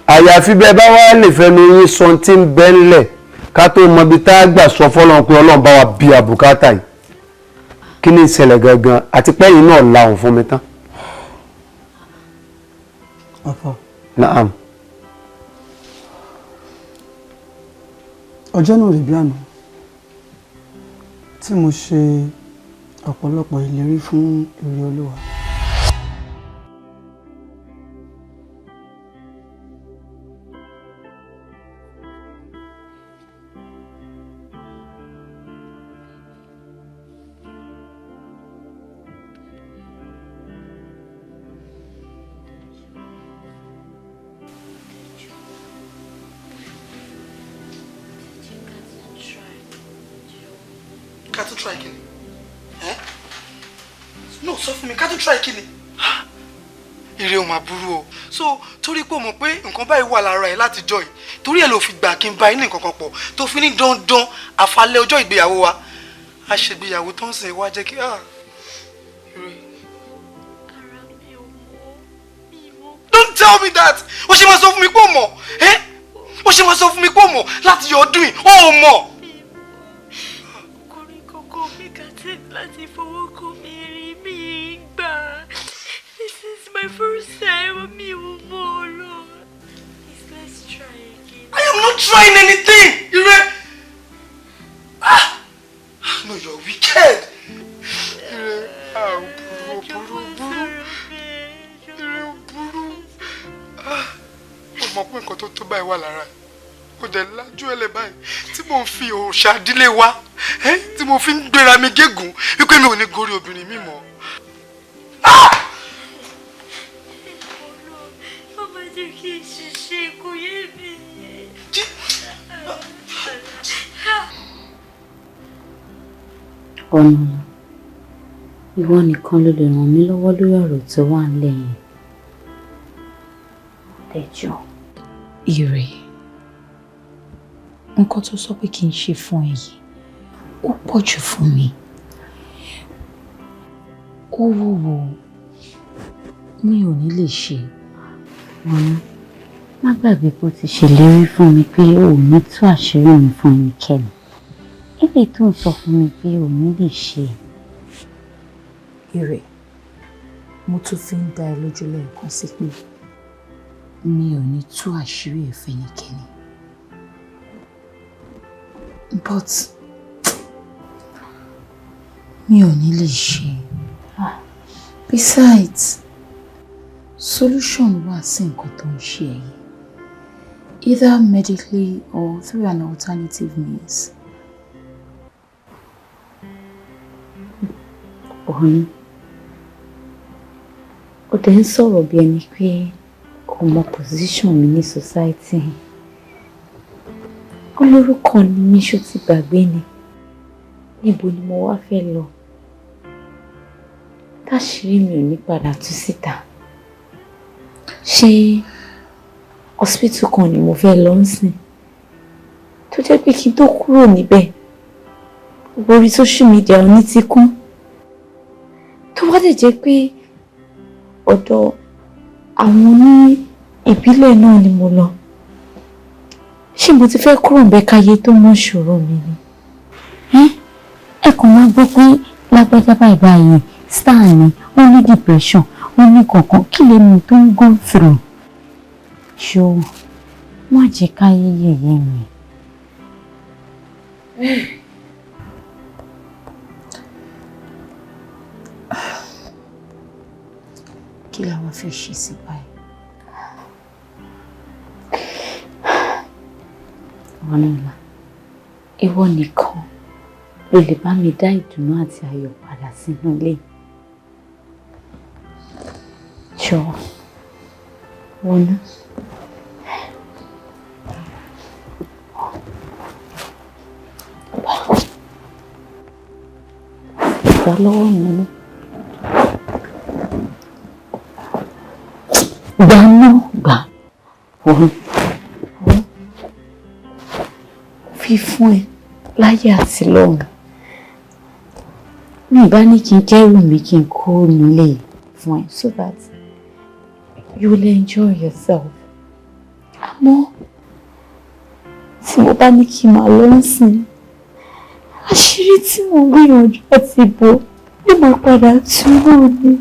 Àyàfi bẹ́ẹ̀ bá wá lè fẹnu yín sọ tí ń bẹ ńlẹ̀ ká tó mọ ibi tá a gbà sọ fọ́lọ́run pé Ọlọ́run bá wa bí àbùkátà yìí. Kí ni ìṣẹ̀lẹ̀ gangan àti pé ẹ̀yin náà lahùn fún mi tán? Afa. Naam. Ọjọ́ náà rí bí àná tí mo ṣe ọ̀pọ̀lọpọ̀ ìlérí fún Ire Olúwa. Ká tún try kí ni? Ẹ́, no, sọ fún mi, ká tún try kí ni? Ire ò máa burú o. So torí pé o mọ̀ pé nǹkan báyìí wà lára ẹ̀ láti jọ yìí, torí ẹ̀ ló fi gbà kí n bá yín ní nǹkan kan pọ̀, tó fi ní dandan àfalẹ́ ọjọ́ ìgbéyàwó wa. A ṣègbéyàwó tó ń sìn wá jẹ́ kí ire. Don't tell me that! Ó ṣe máa sọ fún mi pé o mọ̀, ẹ́? Ó ṣe máa sọ fún mi pé o mọ̀ láti yọ ọdún yìí, o ò mọ̀. Ọkùnrin kankan mi kà tí láti fọwọ́ kàn mí rí mi gbà. This is my first time, mi ò mọ̀ ọ́ lọ. Please, let's try again. I am not trying anything! Ire! Ah! No, you're wicked! Ire, ah, burú, burú, burú. Ire, burú. Ah! Ó mọ̀ pé nǹkan tó tó báyìí wà lára ẹ̀. Ó dẹ̀ lájú ẹlẹ́ báyìí tí mò ń fi òòṣà ìdílé wa, tí mo fi ń gbéra mi gégùn wípé mi ò ní gorí obìnrin mi mọ́. Ó máa jẹ́ kí n ṣiṣẹ́, kò yé mi. Ọ̀nà ìwọ nìkan ló lè ràn mí lọ́wọ́ lórí ọ̀rọ̀ tó wà nílẹ̀ yìí. Dẹjọ́. Ire, nǹkan tó sọ pé kí n ṣe fún ẹ yìí, ó pọ̀ jù fún mi. Ó wúwo, mi ò ní lè ṣe. Ọ̀nà, má gbàgbé pé o ti ṣèlérí fún mi pé o ò ní tú àṣírí mi fún ẹnikẹ́ni. Eléyìí tó ń sọ fún mi pé o ò ní lè ṣe. Ire, mo tún fi ń dá ẹ lójú lẹ́ẹ̀kan sí pé mi ò ní tú àṣírí ẹ̀ fẹ́nikẹ́ni. But mi ò ní lè ṣe. Besides, solution wà sí nǹkan tó ń ṣe ẹ yìí, either medically or through an alternative means. Ọ̀hún, ó dẹ̀ ń sọ̀rọ̀ bí ẹni pé o mọ position mi ní society. Olórúkọ ni mí, ṣó ti gbàgbé ni? Níbo ni mo wá fẹ́ lọ táṣìírí mi ò ní padà tú síta? Ṣé hospital kan ni mo fẹ́ lọ ń sìn tó jẹ́ pé kí n tó kúrò níbẹ̀, gbogbo orí social media oní ti kún? Tó wá dẹ̀ jẹ́ pé ọ̀dọ̀ àwọn oní ìbílẹ̀ náà ni mo lọ, ṣé mo ti fẹ́ kúrò ńbẹ̀ káyé tó mọ̀ ṣòro mi ni? Ẹ kàn máa gbọ́ pé lágbájá báyìí báyìí, star ni, ó ní depression, ó ní kankan, kí lèmi tó ń go through? Ṣó má jẹ́ káyé yẹ̀yẹ́ mi. Kí la wá fẹ́ ṣe sí báyìí? Wọnúọlá, ìwọ nìkan ló lè bá mi dá ìdùnnú àti ayọ̀ padà sínú ilé. Jọ̀ọ́, wọnú. Gbà lọ́wọ́ mi ní. Gbà náà, gbà. Wọnú. Fi fún ẹ láyé àti lọ́run. Mi bá ní kí n kẹ́rù mi kí n kó nílé fún ẹ so that you will enjoy yourself. Àmọ́ tí mo bá ní kí n máa lọ sìn, àṣírí tí mo gbìyànjú àti bò ló máa padà tú náà ni.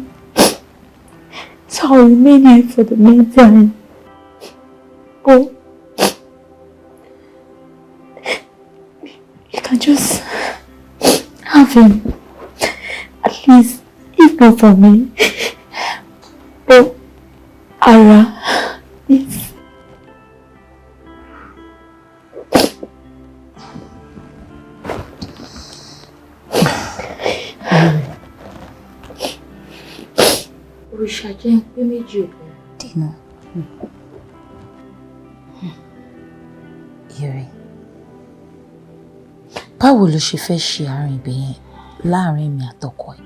So I'll remain here for the meantime. But you can just have him. At least, if not for me, but Ara, yes. Òrìṣà jẹ́ ń pé méjì ò dènà. Ire, báwo Báwo ló ṣe fẹ́ ṣe àárín ibẹ̀ yẹn láàrin mi àtọkọ ẹ̀?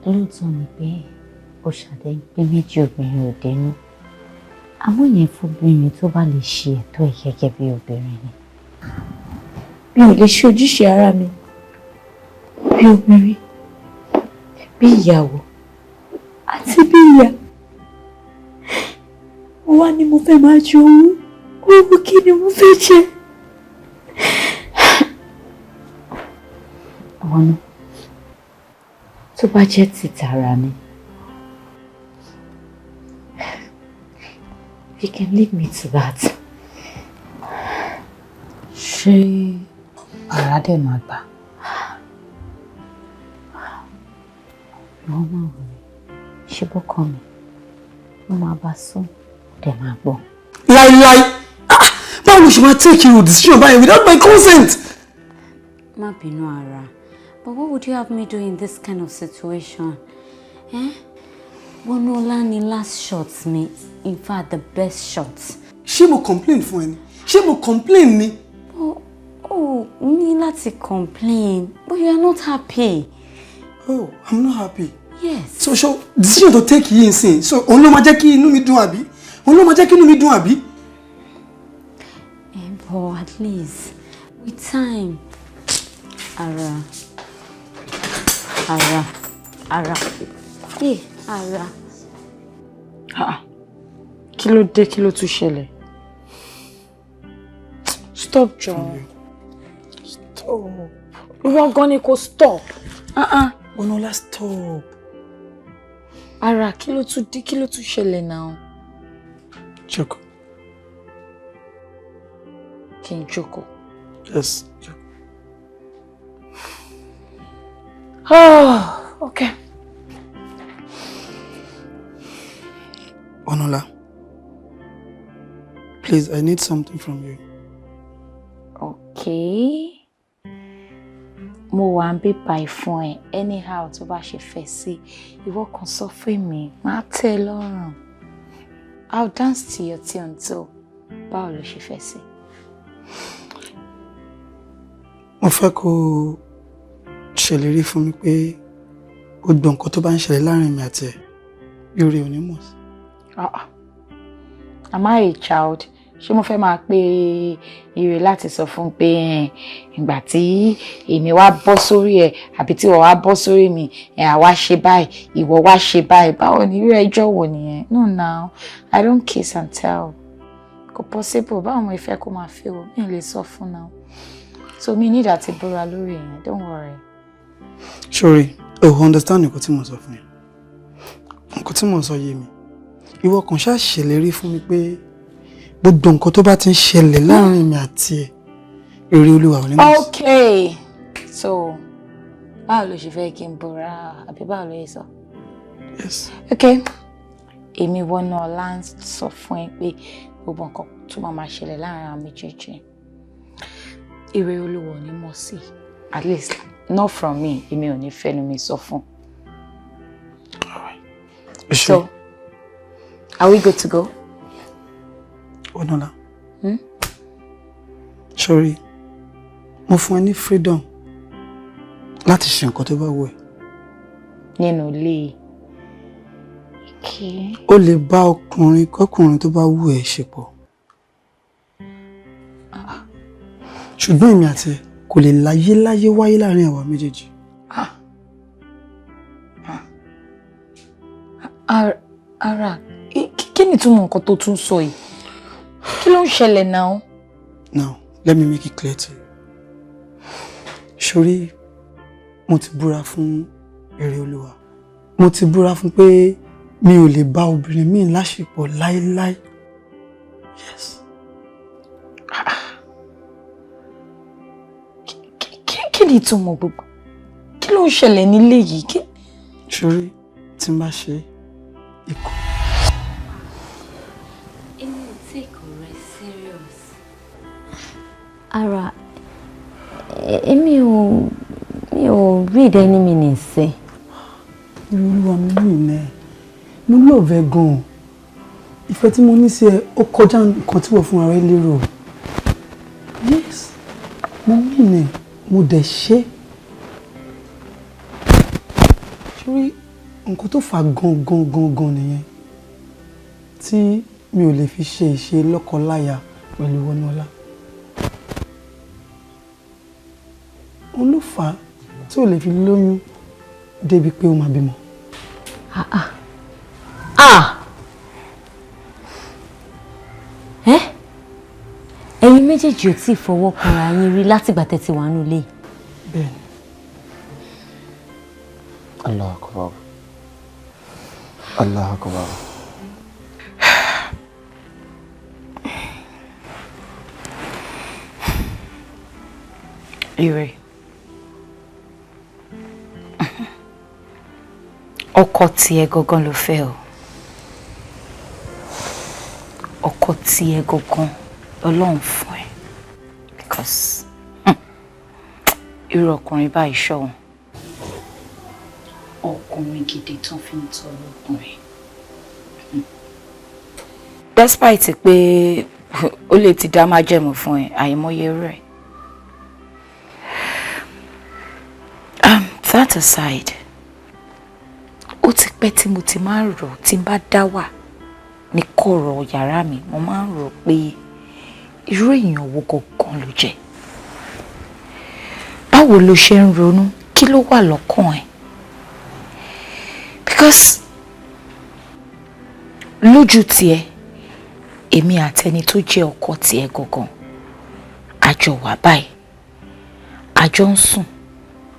Lóòótọ́ ni pé ó ṣàdé pé méjì obìnrin ò dénú. Àmọ́ yẹn fóbìnrin tó bá lè ṣe ẹ̀tọ́ ẹ̀ gẹ́gẹ́ bí obìnrin ni. Mi ò lè ṣe ojúṣe ara mi bí obìnrin, bí ìyàwó àti bí ìyá. Mo wá ní mo fẹ́ máa jẹ owó, owó kí ni mo fẹ́ jẹ? Ọ̀nà tó bá jẹ́ ti tara ni. You can lead me to that. Ṣé ara dẹ̀ máa gbà? Ìwọ máa wò mí, ṣe bọ́kọ mi, mo máa bá sùn, dẹ̀ máa gbọ́. Láíláí, báwo ló ṣe máa take your decision báyìí without my consent? Má bínú ara, but what would you have me do in this kind of situation? Eh? Wọnúọlá ni last shot mi, in fact the best shot. Ṣé mo complain fún ẹ ni? Ṣé mo complain ni? Oh, ní láti complain, but you are not happy. Oh, I'm not happy. Yes. So decision to take yìí nsìn, so òun ló máa jẹ́ kí inú mi dùn àbí? Òun ló máa jẹ́ kí inú mi dùn àbí? But at least with time, ara, ara, ara, eh, ara. Kí ló dé, kí ló tún ṣẹlẹ̀? Stop, John. Stop. Ìwọ gan ni kò stop. Onola, stop. Ara, kí ló tún dé, kí ló tún ṣẹlẹ̀ náà? Jókòó. Kí n jókòó. Yes, jókòó. Oh, okay. Onola, please, I need something from you. Okay. Mo wà ń bíbá ìfún ẹ anyhow tó bá ṣe fẹ́ sí, ìwọ kan sọ fún mi, máa tẹ́ ẹ lọ́rùn. I'll dance to your tune too. Báwo ló ṣe fẹ́ sí? Mo fẹ́ kó ṣèlérí fún mi pé gbogbo nǹkan tó bá ń ṣẹlẹ̀ láàrin mi àti ẹ̀ yóò rí onímọ̀ sí. Am I a child? Ṣé mo fẹ́ máa pe ire láti sọ fún pé ìgbà tí èmi wá bọ́ sórí ẹ̀ àbí tí ìwọ wá bọ́ sórí mi, àwa ṣe báyìí, ìwọ wá ṣe báyìí, báwo ni irú ẹjọ́ wo nìyẹn? No now, I don't kiss and tell. Kò possible, báwo mo fẹ́ kó máa feel, mi ò lè sọ fún now. So mi need àti búra lórí yẹn, don't worry. Sorry, o understand nǹkan tí mo sọ fún yẹn. Nǹkan tí mo sọ yé mi. Ìwọ kàn ṣáà ṣèlérí fún mi pé gbogbo nǹkan tó bá ti ń ṣẹlẹ̀ láàrin mi àti ẹ̀, èrè Olúwa ò ní mọ̀ sí. Okay, so báwo ló ṣe fẹ́ kí n búra àbí báwo ló yẹ sọ? Yes. Okay, èmi Wọnúọlá ń sọ fún ẹ pé gbogbo nǹkan tó máa máa ṣẹlẹ̀ láàrin àwọn méjèèjì, èrè Olúwa ò ní mọ̀ sí. At least not from me, èmi ò ní fẹ́nu mi sọ fún. All right. So, are we good to go? Onola. Sorry, mo fún ẹ ní freedom láti ṣe nǹkan tó bá wù ẹ́. Nínú ilé. Okay. O lè bá ọkùnrin kọkùnrin tó bá wù ẹ́ ṣe pọ̀. Ṣùgbọ́n èmi àti ẹ kò lè láyé láyé wáyé láàrin àwa méjèèjì. Ara, kí ni ìtumọ̀ nǹkan tó tún sọ yìí? Kí ló ń ṣẹlẹ̀ now? Now, let me make it clear to you. Ṣorí, mo ti búra fún èrè Olúwa. Mo ti búra fún pé mi ò lè bá obìnrin míì láṣepọ̀ láéláé. Yes. Kí ni ìtumọ̀ gbogbo? Kí ló ń ṣẹlẹ̀ nílé yìí? Ṣorí, tí n bá ṣe ikú. Èmi ò take ọ̀rẹ́ serious. Ara, èmi ò read any meaning sí. Olúwa mi ní ìnẹ́, mo love ẹ gan-an. Ìfẹ́ tí mo ní sí ẹ, ó kọjá nǹkan tí wọ́n fún ara ẹ lérò. Yes. Mo mí ni mo dẹ̀ ṣe. Ṣorí nǹkan tó fà gangan gangan nìyẹn tí mi ò lè fi ṣe ìṣe lọ́kọláya pẹ̀lú Wọnúọlá. Òun ló fà á tí ò lè fi lóyún débi pé ó máa bímọ. Ẹ́, ẹ̀yin méjèèjì ò tí ì fọwọ́ kanra yín rí látìgbà tẹ́ ti wà nínú ilé. Bẹ́ẹ̀ni. Allahu Akbar. Allahu Akbar. Ire. Ọkọ tiẹ̀ gangan ló fẹ́ o. Ọkọ tiẹ̀ gangan Ọlọ́run fún ẹ. Because irú ọkùnrin báyìí ṣọ̀wọ́n. Ọkùnrin gidi tán fi ń tọrọ ọkùnrin. Despite pé ó lè ti dá májẹ̀mú fún ẹ, àìmọye rẹ̀. That aside, ó ti pẹ́ tí mo ti máa ń rò, tí n bá dá wà ní kọ̀rọ̀ yàrá mi, mo máa ń rò pé irú èèyàn wo gangan ló jẹ́? Báwo ló ṣe ń ronú? Kí ló wà lọ́kàn ẹ̀? Because lójú tiẹ̀, èmi àtẹni tó jẹ́ ọkọ tiẹ̀ gangan, a jọ wà báyìí, a jọ ń sùn,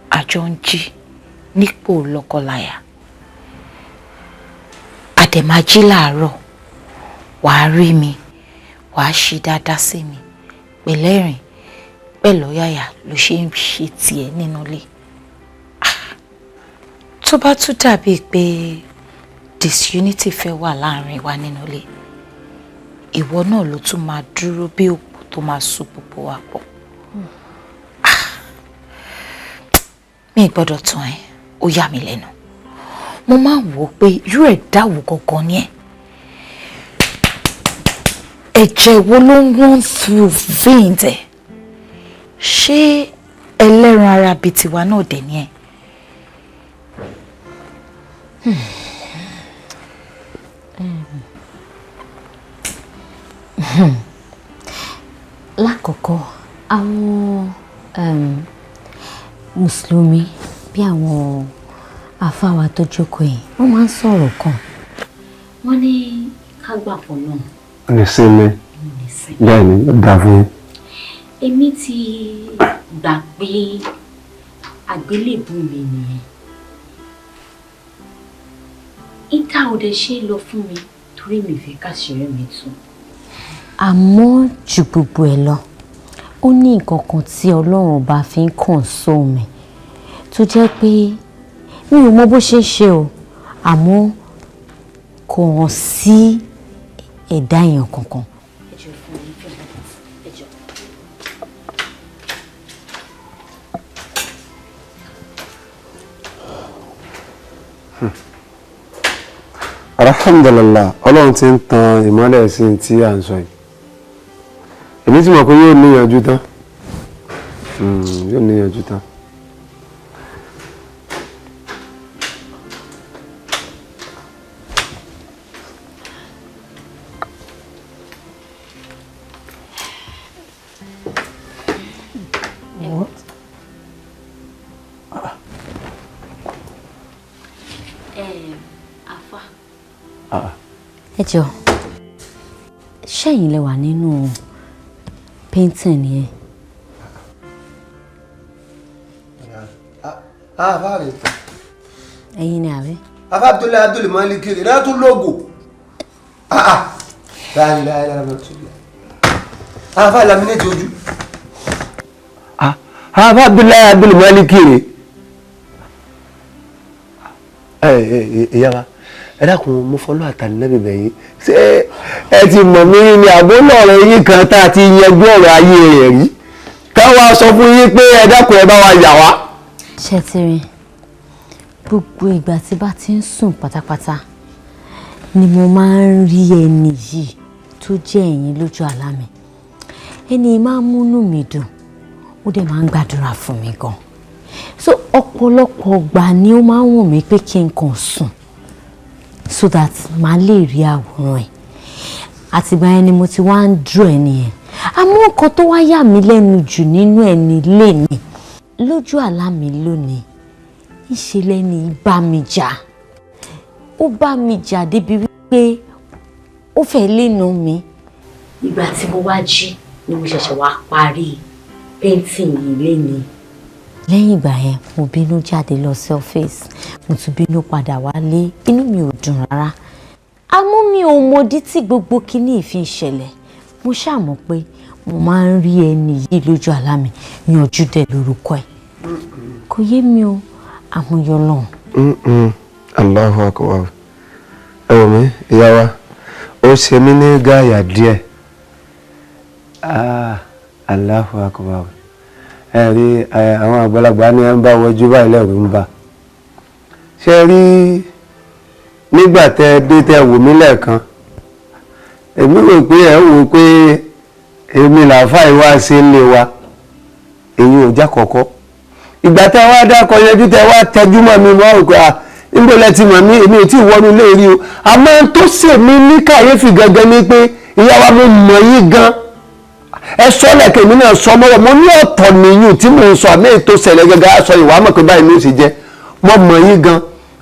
a jọ ń jí nípò lọ́kọláya. A dẹ̀ máa jí láàárọ̀, wàá rí mi, wàá ṣe dáadáa sí mi, pẹ̀lẹ́rìn, pẹ̀lọ́yàyà ló ṣe ń ṣe tiẹ̀ nínú ilé. Tó bá tún dàbíi pé disunity fẹ́ wà láàrin wa nínú ilé, ìwọ náà ló tún máa dúró bí òpó tó máa so gbogbo wa pọ̀. Mi gbọ́dọ̀ tàn ẹ́, ó yà mí lẹ́nu. Mo máa ń wò ó pé irú ẹ̀dá wo gangan ni ẹ́. Ẹ̀jẹ̀ wo ló ń run through veins ẹ̀? Ṣé ẹlẹ́ran ara bíi tiwa náà dẹ̀ ni ẹ́? Lákọ̀ọ́kọ́, àwọn Mùsùlùmí bí àwọn àfáà wa tó jókòó yìí, wọ́n máa ń sọ̀rọ̀ kan. Wọ́n ní ká gbà f'Ọlọ́run. Ní sinmi. Bẹ́ẹ̀ ni, ó dáa fún yín. Èmi ti gbà pé àgbélébù mi nìyẹn. Ìta ò dẹ̀ ṣe é lọ fún mi torí mi fẹ́ káṣírí mi tú. Àmọ́ ju gbogbo ẹ̀ lọ, ó ní nǹkan kan tí Ọlọ́run ọba fi ń console mi tó jẹ́ pé mi ò mọ bó ṣe ń ṣe o, àmọ́ kò hàn sí ẹ̀dá èèyàn kankan. Ẹ jọ̀ọ́ fún mi ní 5 minutes. Ẹ jọ̀ọ́. Alhamdulillah, Ọlọ́run ti ń tan ìmọ́lẹ̀ sí i tí à ń sọ yìí. Èmi ti mọ̀ pé yóò níyànjú tán. Yóò níyànjú tán. What? Àfà. Ẹ jọ̀ọ́, ṣẹ́yìn lẹ wà nínú painting yẹn? Àfà rẹ̀. Ẹ̀yin ni àbí? Àfà Abdullahi Abdul Malik rẹ̀ náà tún lógo. Láàrin láàrin láàrin àfà laminate ojú. Àfà Abdullahi Abdul Malik rẹ̀. Ẹ ẹ ìyá wa, ẹ dákun, mo fọlọ́ àtàlẹ́bí bẹ̀yìn. Ṣé ẹ ti mọ̀ mí ní àbólọ̀ ọ̀rọ̀ yín kan tá a ti yanjú ọ̀rọ̀ ayé rẹ̀ rí? Káwa sọ fún yín pé ẹ dákun, ẹ bá wa yà wá. Ṣé ti rí? Gbogbo ìgbà tí bá ti ń sùn pátápátá ni mo máa ń rí ẹni yìí tó jẹ́ ẹ̀yin lójú àlá mi. Ẹni yìí máa ń múnú mi dùn, Ó dẹ̀ máa ń gbàdúrà fún mi gan. So ọ̀pọ̀lọpọ̀ ìgbà ni ó máa ń wù mí pé kí n kàn sùn so that màá lè rí àwòrán ẹ̀. Àtìgbà yẹn ni mo ti wá ń draw ẹ̀ nìyẹn. Àmọ́ nǹkan tó wá yà mí lẹ́nu jù nínú ẹ̀ ní lè ní lójú àlá mi lónìí, ńṣe lẹ́ni bá mi jà. Ó bá mi jà débi wípé ó fẹ́ lè nà mí. Ìgbà tí mo wá jí ni mo ṣẹ̀ṣẹ̀ wá parí painting yìí lénìí. Lẹ́yìn ìgbà yẹn, mo bínú jáde lọ sí ọ́fíìsì, mo tún bínú padà wálé, inú mi ò dùn rárá. Àmọ́ mi ò mọdí tí gbogbo kinní yìí fi ń ṣẹlẹ̀. Mo ṣáà mọ̀ pé mo máa ń rí ẹni yìí lójú àlá mi, Yanjú dẹ̀ lórúkọ ẹ̀. Kò yé mi o, àmúyọ lọ́hùn. Allahu akbar. Ẹ wò mí, ìyá wa, ó ṣe mí ní gáyà díẹ̀. Ah, Allahu akbar. Ẹ rí àwọn àgbàlagbà ní ẹ ń bá wọjú báyìí lẹ́rù ń bà. Ṣé rí nígbà tẹ dé tẹ wò mí lẹ́ẹ̀kan, èmi rò pé ẹ wò pé èmi làáfàá ìwá ṣe ń lé wa, èyí ò já kọ̀kọ́. Ìgbà tẹ wá dákọ yanjú tẹ wá tẹjú mọ́ mi, wọ́n rò pé à níbo lẹ ti mọ̀ mí, èmi ò tí ì wọnú ilé rí o. Àmọ́ tó ṣe mí ní kàyéfì gangan ni pé ìyá wa, mo mọ̀ yín gan. Ẹ sọ lẹ́kẹ̀, èmi náà sọ mọ́wọ́ mo ní ọ̀tọ̀ nìyún tí mò ń sọ, àmì ètò ìṣẹ̀lẹ̀ gẹ́gẹ́ á sọ ìwà mọ̀ pé báyìí ni ó sì jẹ́. Mo mọ̀ yín gan,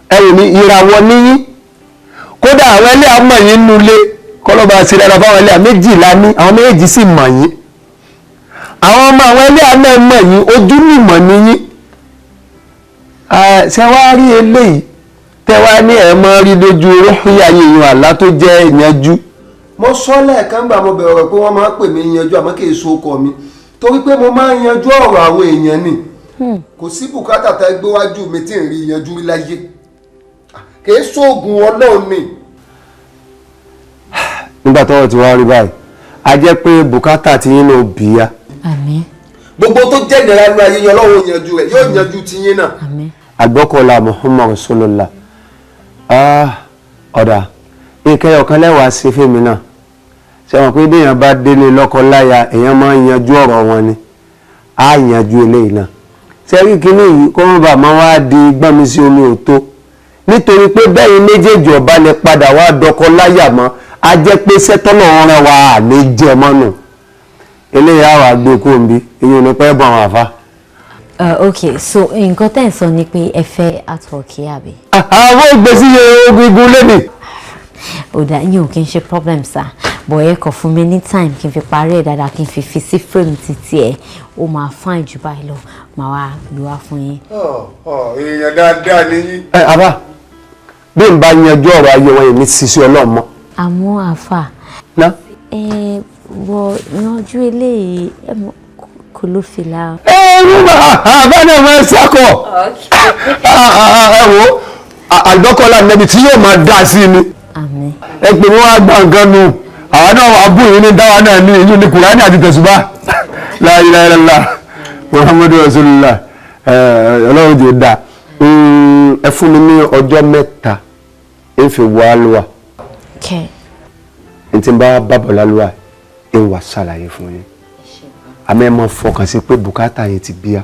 ẹ wò mí, ìràwọ̀ níyín. Kódà àwọn ẹlẹ́yà mọ̀ yín nulẹ̀, kọ́lọ́ba ṣe dáadáa fáwọn ẹlẹ́yà méjìlá ní àwọn méjì sì mọ̀ yín. Àwọn ọmọ àwọn ẹlẹ́yà náà mọ̀ yín, ojú nìmọ̀ níyín. Ṣé wàá rí eléyìí tẹ́ wá ní ẹ̀ mọ́ rí lójú rúhìá yìnyín àlá tó jẹ́ ìyanjú? Mo sọ lẹ́ẹ̀kan gbà mo bẹ̀rẹ̀ pé wọ́n máa ń pè mí yanjú, àmọ́ kì í so ọkọ mi, torí pé mo máa ń yanjú ọ̀rọ̀ àwọn èèyàn ni. Kò sí bùkátà tá gbé wájú mi tí ń rí yanjú láyé, kì í sóògùn Ọlọ́run ni. Nígbà tọ́rọ̀ ti wá rí báyìí, a jẹ́ pé bùkátà ti yín náà bì ya. Àmín. Gbogbo tó jẹ́ ìnira nínú ayé yẹn, Ọlọ́run yanjú rẹ̀, yóò yanjú ti yín náà. Àmín. Àgbọ́kọ̀ọ́lá Muhammad Rasulullah. Ọ̀dà nǹkan ọ̀kan lẹ́wàá ṣe fèmí náà, ṣe wọn pé béèyàn bá délé lọ́kọ láya, èèyàn máa ń yanjú ọ̀rọ̀ wọn ni. Á yanjú eléyìí náà. Ṣe rí kíní yìí, kó má bàa máa wá di gbọ́nmi sí omi ò tó, nítorí pé bẹ́yìn méjèèjì ọ̀bá lè padà wá dọkọ láyà mọ́, á jẹ́ pé sẹ́tọ́nà rán wa àlè jẹ mọ́nù. Eléyìí á wà gbé kó ń bí èyí ò ní pẹ́ bọ̀ àwọn àfa. Ok, so nǹkan tẹ́ ẹ̀ sọ ni pé ẹ fẹ́ artwork yìí, àbí? Àwọn ògbésí ogun lẹ́nìí. Ó dà, yín ò kí n ṣe problem sir, but ẹ kàn fún mi ní time kí n fi parí ẹ̀ dáadáa, kí n fi sí frame títí ẹ̀, ó máa fine jù báyìí lọ, màá wá gbé wá fún yín. Èèyàn dáadáa ni yín. Ẹ àbá, bí n bá yanjú ọ̀rọ̀ ayé wọn, èmi ṣiṣẹ́ Ọlọ́run mọ́. Àmọ́ àfà, ná. Ẹ wọ yanjú eléyìí, ẹ mọ kò ló fi la. Ẹ ẹ àbá náà máa ń sákọ̀. Ẹ wo àgbọ́kọ̀lá nẹ́bi tí yóò máa dá sí ni. Àmín. Ẹ pè wọ́n wá gba nǹkan nu, àwa náà wà bù yín ní dáwà náà ní ìlú ní Kùránì àti tẹ̀sùbá. La ilaha illallah Muhammadu Rasulullah. Ọlọ́run jẹ́ dáa. Ẹ fún mi ní ọjọ́ 3, ń fi wọ àlùwà. N tí ń bá bàbọ̀ lálùwà, ń wà ṣàlàyé fún yín. Àmọ́ ẹ máa fọkàn sí pé bùkátà yẹn ti bíyà.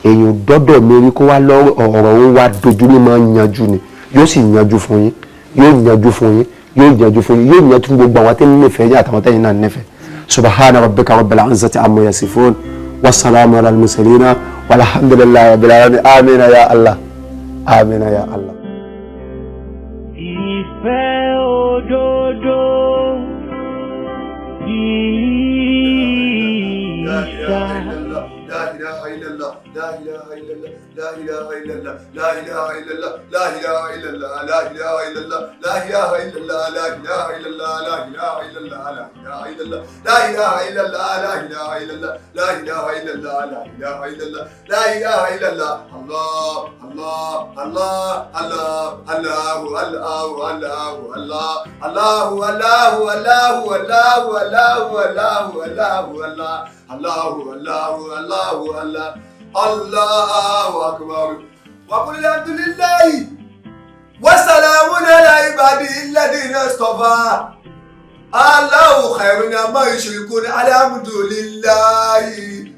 Èèyàn dọ́dọ̀ mi rí kó wá lọ́rọ̀ ọ̀rọ̀ òun wá dojú ní máa ń yanjú ni, yóò sì yanjú fún yín, yóò yanjú fún yín, yóò yanjú fún yín, yóò yanjú fún gbogbo àwọn tí ń nífẹ̀ẹ́ yín àtàwọn tẹ́yìn náà nífẹ̀ẹ́. Subhana rabbika rabbil izzati amma yasifun, wasalaamu ala al-mursalina, walhamdulillahi rabbil alamin. Amina ya Allah, amina ya Allah. Ìfẹ́ òdodo ìṣá. La ilaha illallah, la ilaha illallah, la ilaha illallah, la ilaha illallah, la ilaha illallah, la ilaha illallah, la ilaha illallah, la ilaha illallah, la ilaha illallah, la ilaha illallah, la ilaha illallah, la ilaha illallah, la ilaha illallah, la ilaha illallah, la ilaha illallah, Allah, Allah, Allah, Allah, Allahu, Allahu, Allahu, Allah, Allahu, Allahu, Allahu, Allahu, Allahu, Allahu, Allahu, Allah, Allahu, Allahu, Allahu, Allah, Allahu akbar. Wa qul alhamdulillahi wa salamun ala ibadihi alladhina istafa. Allahu khairun amma yushrikun. Alhamdulillahi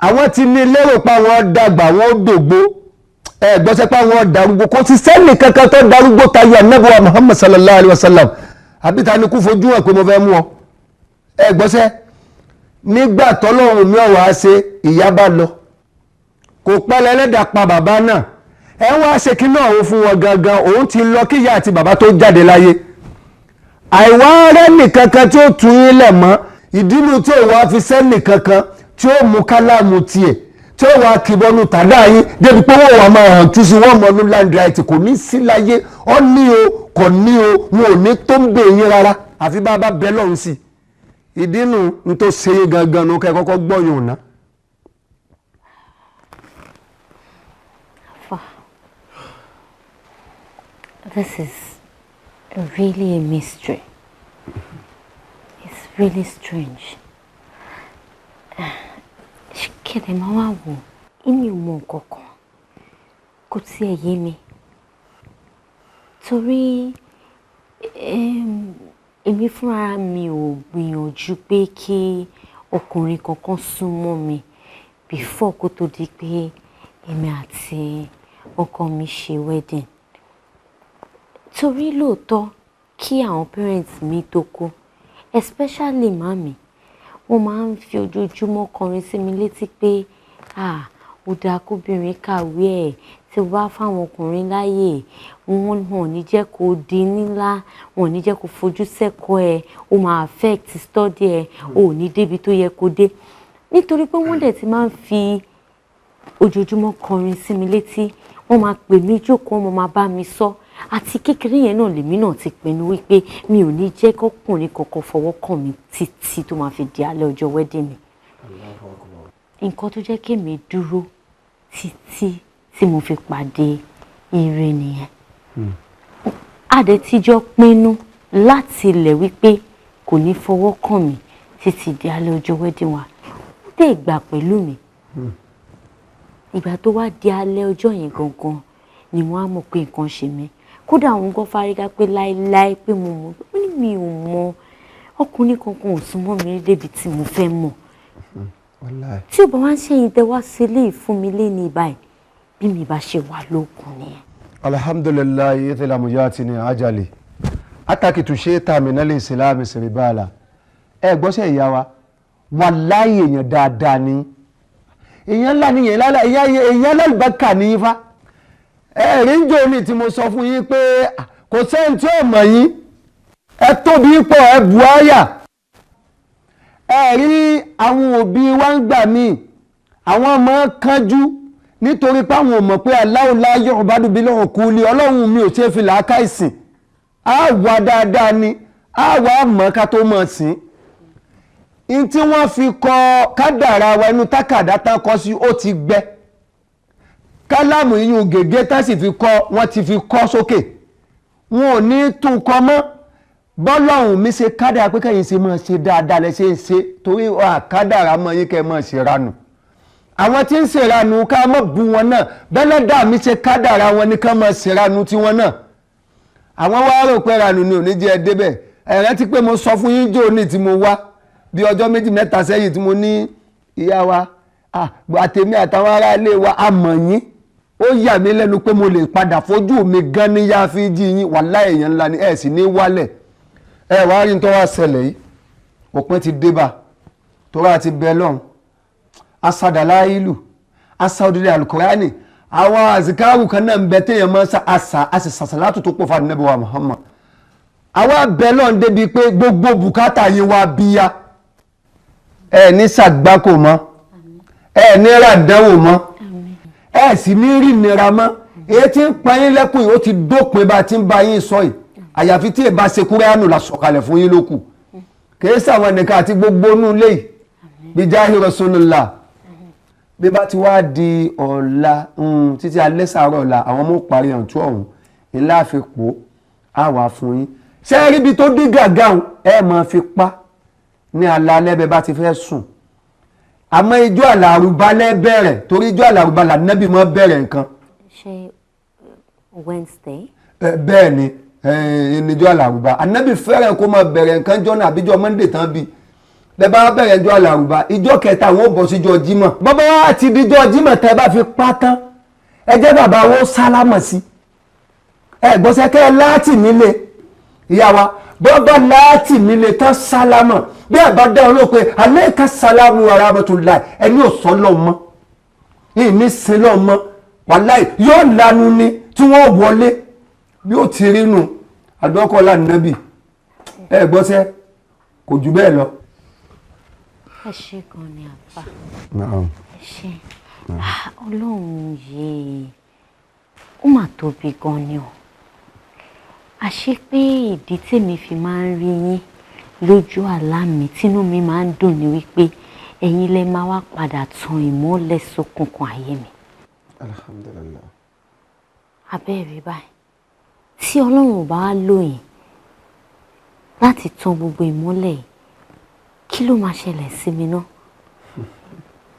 Àwọn ti ní lérò pa wọn dàgbà, wọn dògbó, ẹ gbọ́sẹ́ pa wọn darúgbó. Kò sí sẹ́ni kankan tó darúgbó tayọ Ànábì wa Muhammad sallallahu alayhi wa sallam. Àbí ta ni kú fojú hàn pé mo fẹ́ mú ọ? Ẹ gbọ́sẹ́, nígbà tọ́lọ́run mi ọ̀wá ṣe, ìyá bá lọ, kò pẹ́ lẹ́lẹ́dàá pa bàbá náà. Ẹ wá ṣe kí náà òun fún wọn gangan, òun ti lọ kíyà àti bàbá tó jáde láyé. Àìwá rẹ́ nìkankan tí ó tún yín lẹ̀ mọ́, ìdínú tí òun á fi sẹ́nì kankan tí ó mú kálámù tiẹ̀ tí ó wàá kìbọnú tàdá yín débi pé wọ́n wà máa hàn tú sí wọ́n mọ̀ ní land right kò ní sí láyé. Ọ ní o, kò ní o, wọn ò ní tó ń bè yín rárá, àfi bá a bá bẹ lọ́run sí i. Ìdínú n tó ṣe yín gangan nu kẹ́ kọ́kọ́ gbọ́yìn òná. This is really a mystery. It's really strange. Kéde máa wá wò, èmi ò mọ nǹkan kan, kò tiẹ̀ yé mi. Torí èmi fúnra mi ò gbìyànjú pé kí ọkùnrin kankan súnmọ́ mi before kó tó di pé èmi àti ọkọ mi ṣe wedding. Torí lóòótọ́ kí àwọn parents mi tó kú, especially màmí, wọ́n máa ń fi ojoojúmọ́ kọrin sí mi létí pé ah, ó dáa kóbìnrin kàwé ẹ̀, tí wàá fáwọn ọkùnrin láàyè, wọn ò ní jẹ́ kó di nílá, wọn ò ní jẹ́ kó fojú sẹ́kọ̀ọ́ ẹ̀, ó máa affect study ẹ̀, ò ní débi tó yẹ kó dé. Nítorí pé wọ́n dẹ̀ ti máa ń fi ojoojúmọ́ kọrin sí mi létí, wọ́n máa pè mí jókòó, wọ́n máa bá mi sọ. Àti kékeré yẹn náà lèmi náà ti pinnu wípé mi ò ní jẹ́ kọ́kùnrin kankan fọwọ́ kàn mí títí tó máa fi di alẹ́ ọjọ́ wedding mi. Nǹkan tó jẹ́ kémi dúró títí tí mo fi pàdé ire nìyẹn. Àdẹ tíjọ́ pinnu láti ilẹ̀ wípé kò ní fọwọ́ kàn mí títí di alẹ́ ọjọ́ wedding wa. Ó dẹ̀ gbà pẹ̀lú mi. Ìgbà tó wá di alẹ́ ọjọ́ yẹn gangan ni wọ́n á mọ̀ pé nǹkan ṣe mí. Kódà àwọn gan fárígá pé láéláé pé mo mọ̀, ó ní mi ò mọ̀, ọkùnrin kankan ò súnmọ́ mi débi tí mo fẹ́ mọ̀. Tí ò bá wá ń ṣẹ̀yìn tẹ wá sí ilé ìfún mi lé ní báyìí, bí mi bá ṣe wà lókun nìyẹn. Alhamdulillahi ìtìlámù yá ti ní àjálè atakitu ṣe tàmínà lè ṣe láàmì sèrè. Ẹ gbọ́sẹ̀ ìyá wa, wàláhì èèyàn dáadáa ni, èèyàn ńlá ni, èèyàn lálùbákà ní ifá. Ẹ̀rí ń jò ní tí mo sọ fún yín pé kò sẹ́ni tí ò mọ̀ yín, ẹ tóbi pọ̀, ẹ bu àyà. Ẹ̀rí àwọn òbí wa ń gbà míì, àwọn ọmọ kánjú nítorí pé àwọn ò mọ̀ pé Allahu la yu'badu bil uquli, ọlọ́run mi ò ṣe é fi làákà ìsìn. Á wà dáadáa ni, á wà mọ̀ ká tó mọ̀ sí. In tí wọ́n fi kọ kádàrá wa inú tákàdá tán kọ sí, ó ti gbẹ. Kálámù iyún gègé tá sì fi kọ, wọ́n ti fi kọ sókè, wọn ò ní tún kọ mọ́. Bọ́lọ́hùn mi ṣe kádàrá pé kẹ́yìn ṣe máa ṣe dáadáa lẹ ṣe ń ṣe, torí àkádàrá mọ́ yín kẹ́ máa ṣe ranù. Àwọn tí ń ṣe ranù ká mọ́ bu wọn náà, bẹ́lẹ́dà mi ṣe kádàrá wọn ní ká máa ṣe ranù tiwọn náà. Àwọn wá rò pé ranù ni ò ní jẹ́ ẹ débẹ̀. Ẹ rántí pé mo sọ fún yín jò ní tí mo wá bí ọjọ́ méjì mẹ́ta sẹ́yìn tí mo ní ìyá wa àtèmi àtàwọn ará ilé wa a mọ̀ yín. Ó yà mí lẹ́nu pé mo lè padà fojú mi gan ní yá fi jí yín, wàláhì èèyàn ńlá ni, ẹ sì ní wálẹ̀. Ẹ wá rí n tó wá ṣẹlẹ̀ yìí, òpin ti dé bá, torá ti bẹ lọ́hùn. Asádàlá ìlú, asáodìlẹ̀ alukurani, àwọn àzìkáàrù kan náà ń bẹ téèyàn máa ń sa àṣà àṣì sàṣàlátù tó pọ̀ fún Ànábì wa Muhammad. Àwa bẹ lọ́hùn débi pé gbogbo bùkátà yín wá bíyá. Ẹ ní ṣàgbákò mọ́, ẹ ní ràdánwò mọ́, ẹ sì ní rí nira mọ́. Èyí tí ń pa yín lẹ́kùn yìí ó ti dópin bá a ti ń bá yín sọ yìí. Àyàfi tí èbá ṣe kúrẹ́ánù la sọ̀kalẹ̀ fún yín lókù. Kìí sàwọn nìkan àti gbogbo inú ilé yìí bijahi Rasulullah. Bí bá ti wá di ọ̀la títí alẹ́ sàárọ̀ ọ̀la, àwọn ọmọ parí àǹtú ọ̀hún ńlá àfikún á wà fún yín. Ṣé ẹ rí ibi tó dé gàgà ẹ máa fi pa ní alalẹ́ bẹ́ẹ̀ bá ti fẹ́ sùn. Àmọ́ ijó àlàrúbá lẹ́ bẹ̀rẹ̀, torí ijó àlàrúbá lànàbí mọ́ bẹ̀rẹ̀ nǹkan. Ṣé Wednesday? Bẹ́ẹ̀ ni ijó àlàrúbá ànábì fẹ́ràn kó máa bẹ̀rẹ̀ nǹkan jọ́nà àbíjọ́ Monday tán bí. Bẹ́ẹ̀ bá bẹ̀rẹ̀ ìjọ àlàrúbá, ìjọ kẹta àwọn ò bọ̀ síjọ jímọ̀. Bọ́bá wa ti di ìjọ jímọ̀ tẹ́ bá fi pa tán, ẹ jẹ́ bàbá wọn sálámọ̀ sí. Ẹ gbọ́sẹ̀ kẹ́ ẹ láti nílé ìyá wa, bọ́bá láti nílé tán sálámọ̀. Bí ẹ bá dáhùn ló pé aleyka sálámù warahmatullahi, ẹni ò sọ lọ́ mọ́, ìní sin lọ́ mọ́, wàláì yóò lanu ni tí wọ́n wọlé bí ó ti rí nu àdókòlá nàbì. Ẹ gbọ́sẹ̀ kò jù bẹ́ẹ̀ lọ. Ẹ ṣé gan ni àbá. Ẹ ṣé. Ọlọ́run yìí ó mà tóbi gan ni o. Àṣé pé ìdí tèmi fi máa ń rí yín lójú àlá mi tínú mi máa ń dùn ni wípé ẹ̀yin lẹ máa wá padà tan ìmọ́lẹ̀ sókùnkùn ayé mi. Alhamdulillah. Abẹ́rẹ́ báyìí tí Ọlọ́run ò bá lò yín láti tan gbogbo ìmọ́lẹ̀ yìí, kí ló máa ṣẹlẹ̀ sí mi náà?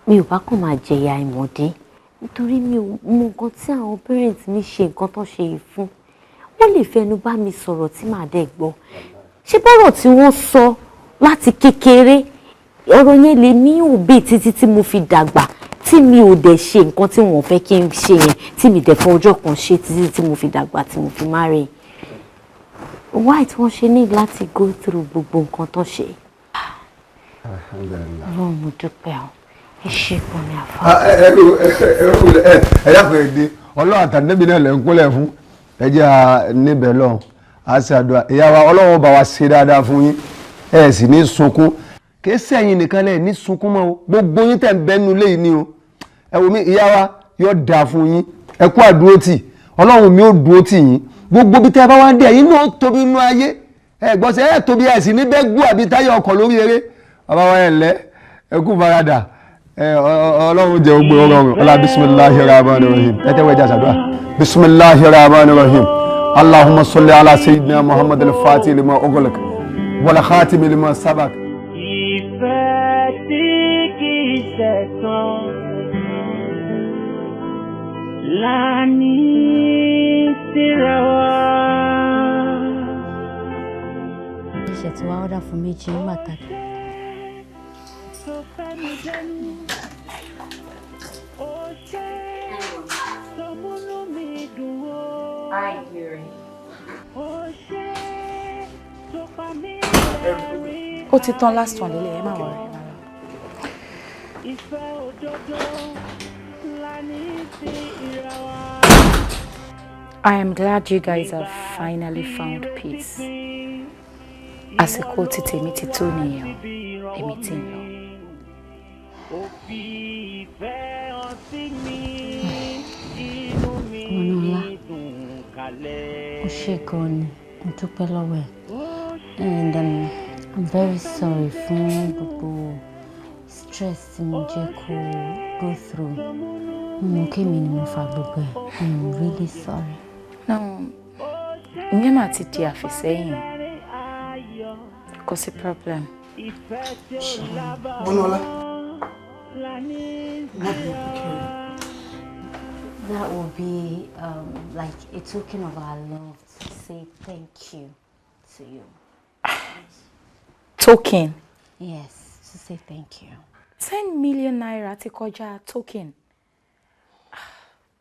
Mi ò bá kàn máa jẹ̀yà ìmọ̀dé nítorí mi ò mọ nǹkan tí àwọn parents mi ṣe nǹkan tó ṣe yìí fún. Wọ́n lè fẹnu bá mi sọ̀rọ̀ tí màá dẹ̀ gbọ́. Ṣé bọ́rọ̀ tí wọ́n sọ láti kékeré, ọ̀rọ̀ yẹn lè mí òbí títí tí mo fi dàgbà, tí mi ò dẹ̀ ṣe nǹkan tí wọ́n fẹ́ kí n ṣe yẹn, tí mi dẹ̀ fọ ọjọ́ kan ṣe títí tí mo fi dàgbà tí mo fi marry. Why tí wọ́n ṣe ní láti go through gbogbo nǹkan tó ṣe? Alhamdulillah. Ọlọ́run mo dúpẹ́ o. Ẹ ṣé gan ni àfa. Ẹ dákun ẹ dé, Ọlọ́run àtànẹ́bí náà lẹ́ ń kúnlẹ̀ fún. Ẹ jẹ́ níbẹ̀ lọ́hùn, a ṣe àdúrà. Ìyá wa, Ọlọ́run bá wa ṣe dáadáa fún yín, ẹ sì ní sunkún. Kì í sẹ́yìn nìkan lẹ̀ ní sunkún mọ́ o, gbogbo yín tẹ̀ ń bẹ́nu lé yìí ni o. Ẹ wò mí ìyá wa, yóò dáa fún yín, ẹ kú àdúró tì, Ọlọ́run mi ò dúró tì yín. Gbogbo bí tẹ́ ẹ bá wá ń dé, ẹ̀yin náà tóbi inú ayé. Ẹ gbọ́ sẹ́, ẹ tóbi ẹ sì ní bẹ́ẹ̀ gbó àbí táyà ọkọ̀ lórí eré. Bàbá wa ẹ̀ lẹ́, ẹ kú faradà. Ọlọ́run jẹ́ ogbó ọrọ̀rùn. Ọlá bismillahir rahmanir rahim. Ẹ tẹ́wọ́ ẹja ṣàdúrà. Bismillahir rahmanir rahim. Allahumma salli ala sayyidina Muhammad al-Fatih lima ughliq wal khatimi lima sabaq. Ìfẹ́ tí kì í ṣẹ̀tàn la ní síra wa. Ṣé tí wàá ọ̀dà fún méjì nígbà tá a. Hi, Yuri. Ó ti tán last one lélẹ̀, ẹ má worry. I am glad you guys have finally found peace. Àsìkò ti tèmi ti tó nìyẹn o, èmi ti ń lọ. Ọ̀nàlá, ó ṣe gan ni, mo dúpẹ́ lọ́wọ́ ẹ̀. And I'm very sorry fún gbogbo stress tí mo jẹ́ kó go through. Mo mọ̀ kí èmi ni mo fa gbogbo ẹ̀. I'm really sorry. No, ìyẹn mà ti di àfìsẹ́yìn. Kò sí problem. Bọ́lọ́lá. That will be like a token of our love to say thank you to you. Token? Yes, to say thank you. 10 million naira ti kọjá token.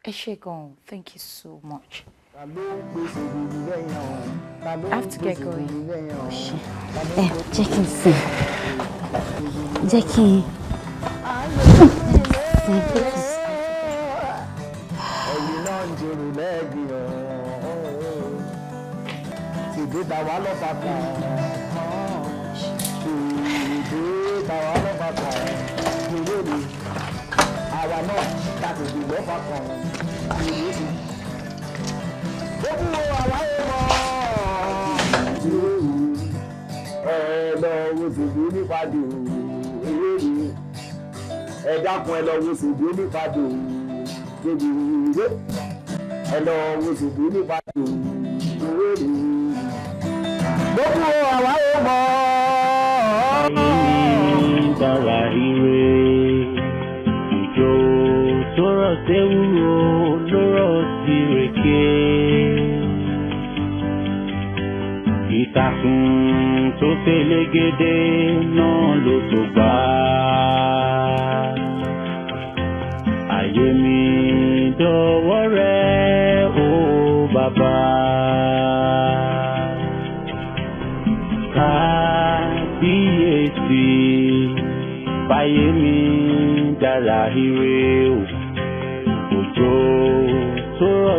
Ẹ ṣé gan, thank you so much. I have to get going. Jẹ́ kí n sìn. Jẹ́ kí n sìn. Ẹ dákun ẹ lọ wo ṣèbí onífàdò gbèbèrè, ẹ lọ wo ṣèbí onífàdò gbèbèrè. Gbogbo àwa ò mọ̀. Dára ire ìjọ tó rọ̀ séwúro ló rọ̀ sí rèké. Ìtàkùn tó fẹlẹ́gẹ́dẹ́ náà ló tó gbà. Ayé mi dọ̀wọ́ rẹ o bàbá. Kábíyèsí fàyè mi dára ire o. Òjò tó rọ̀.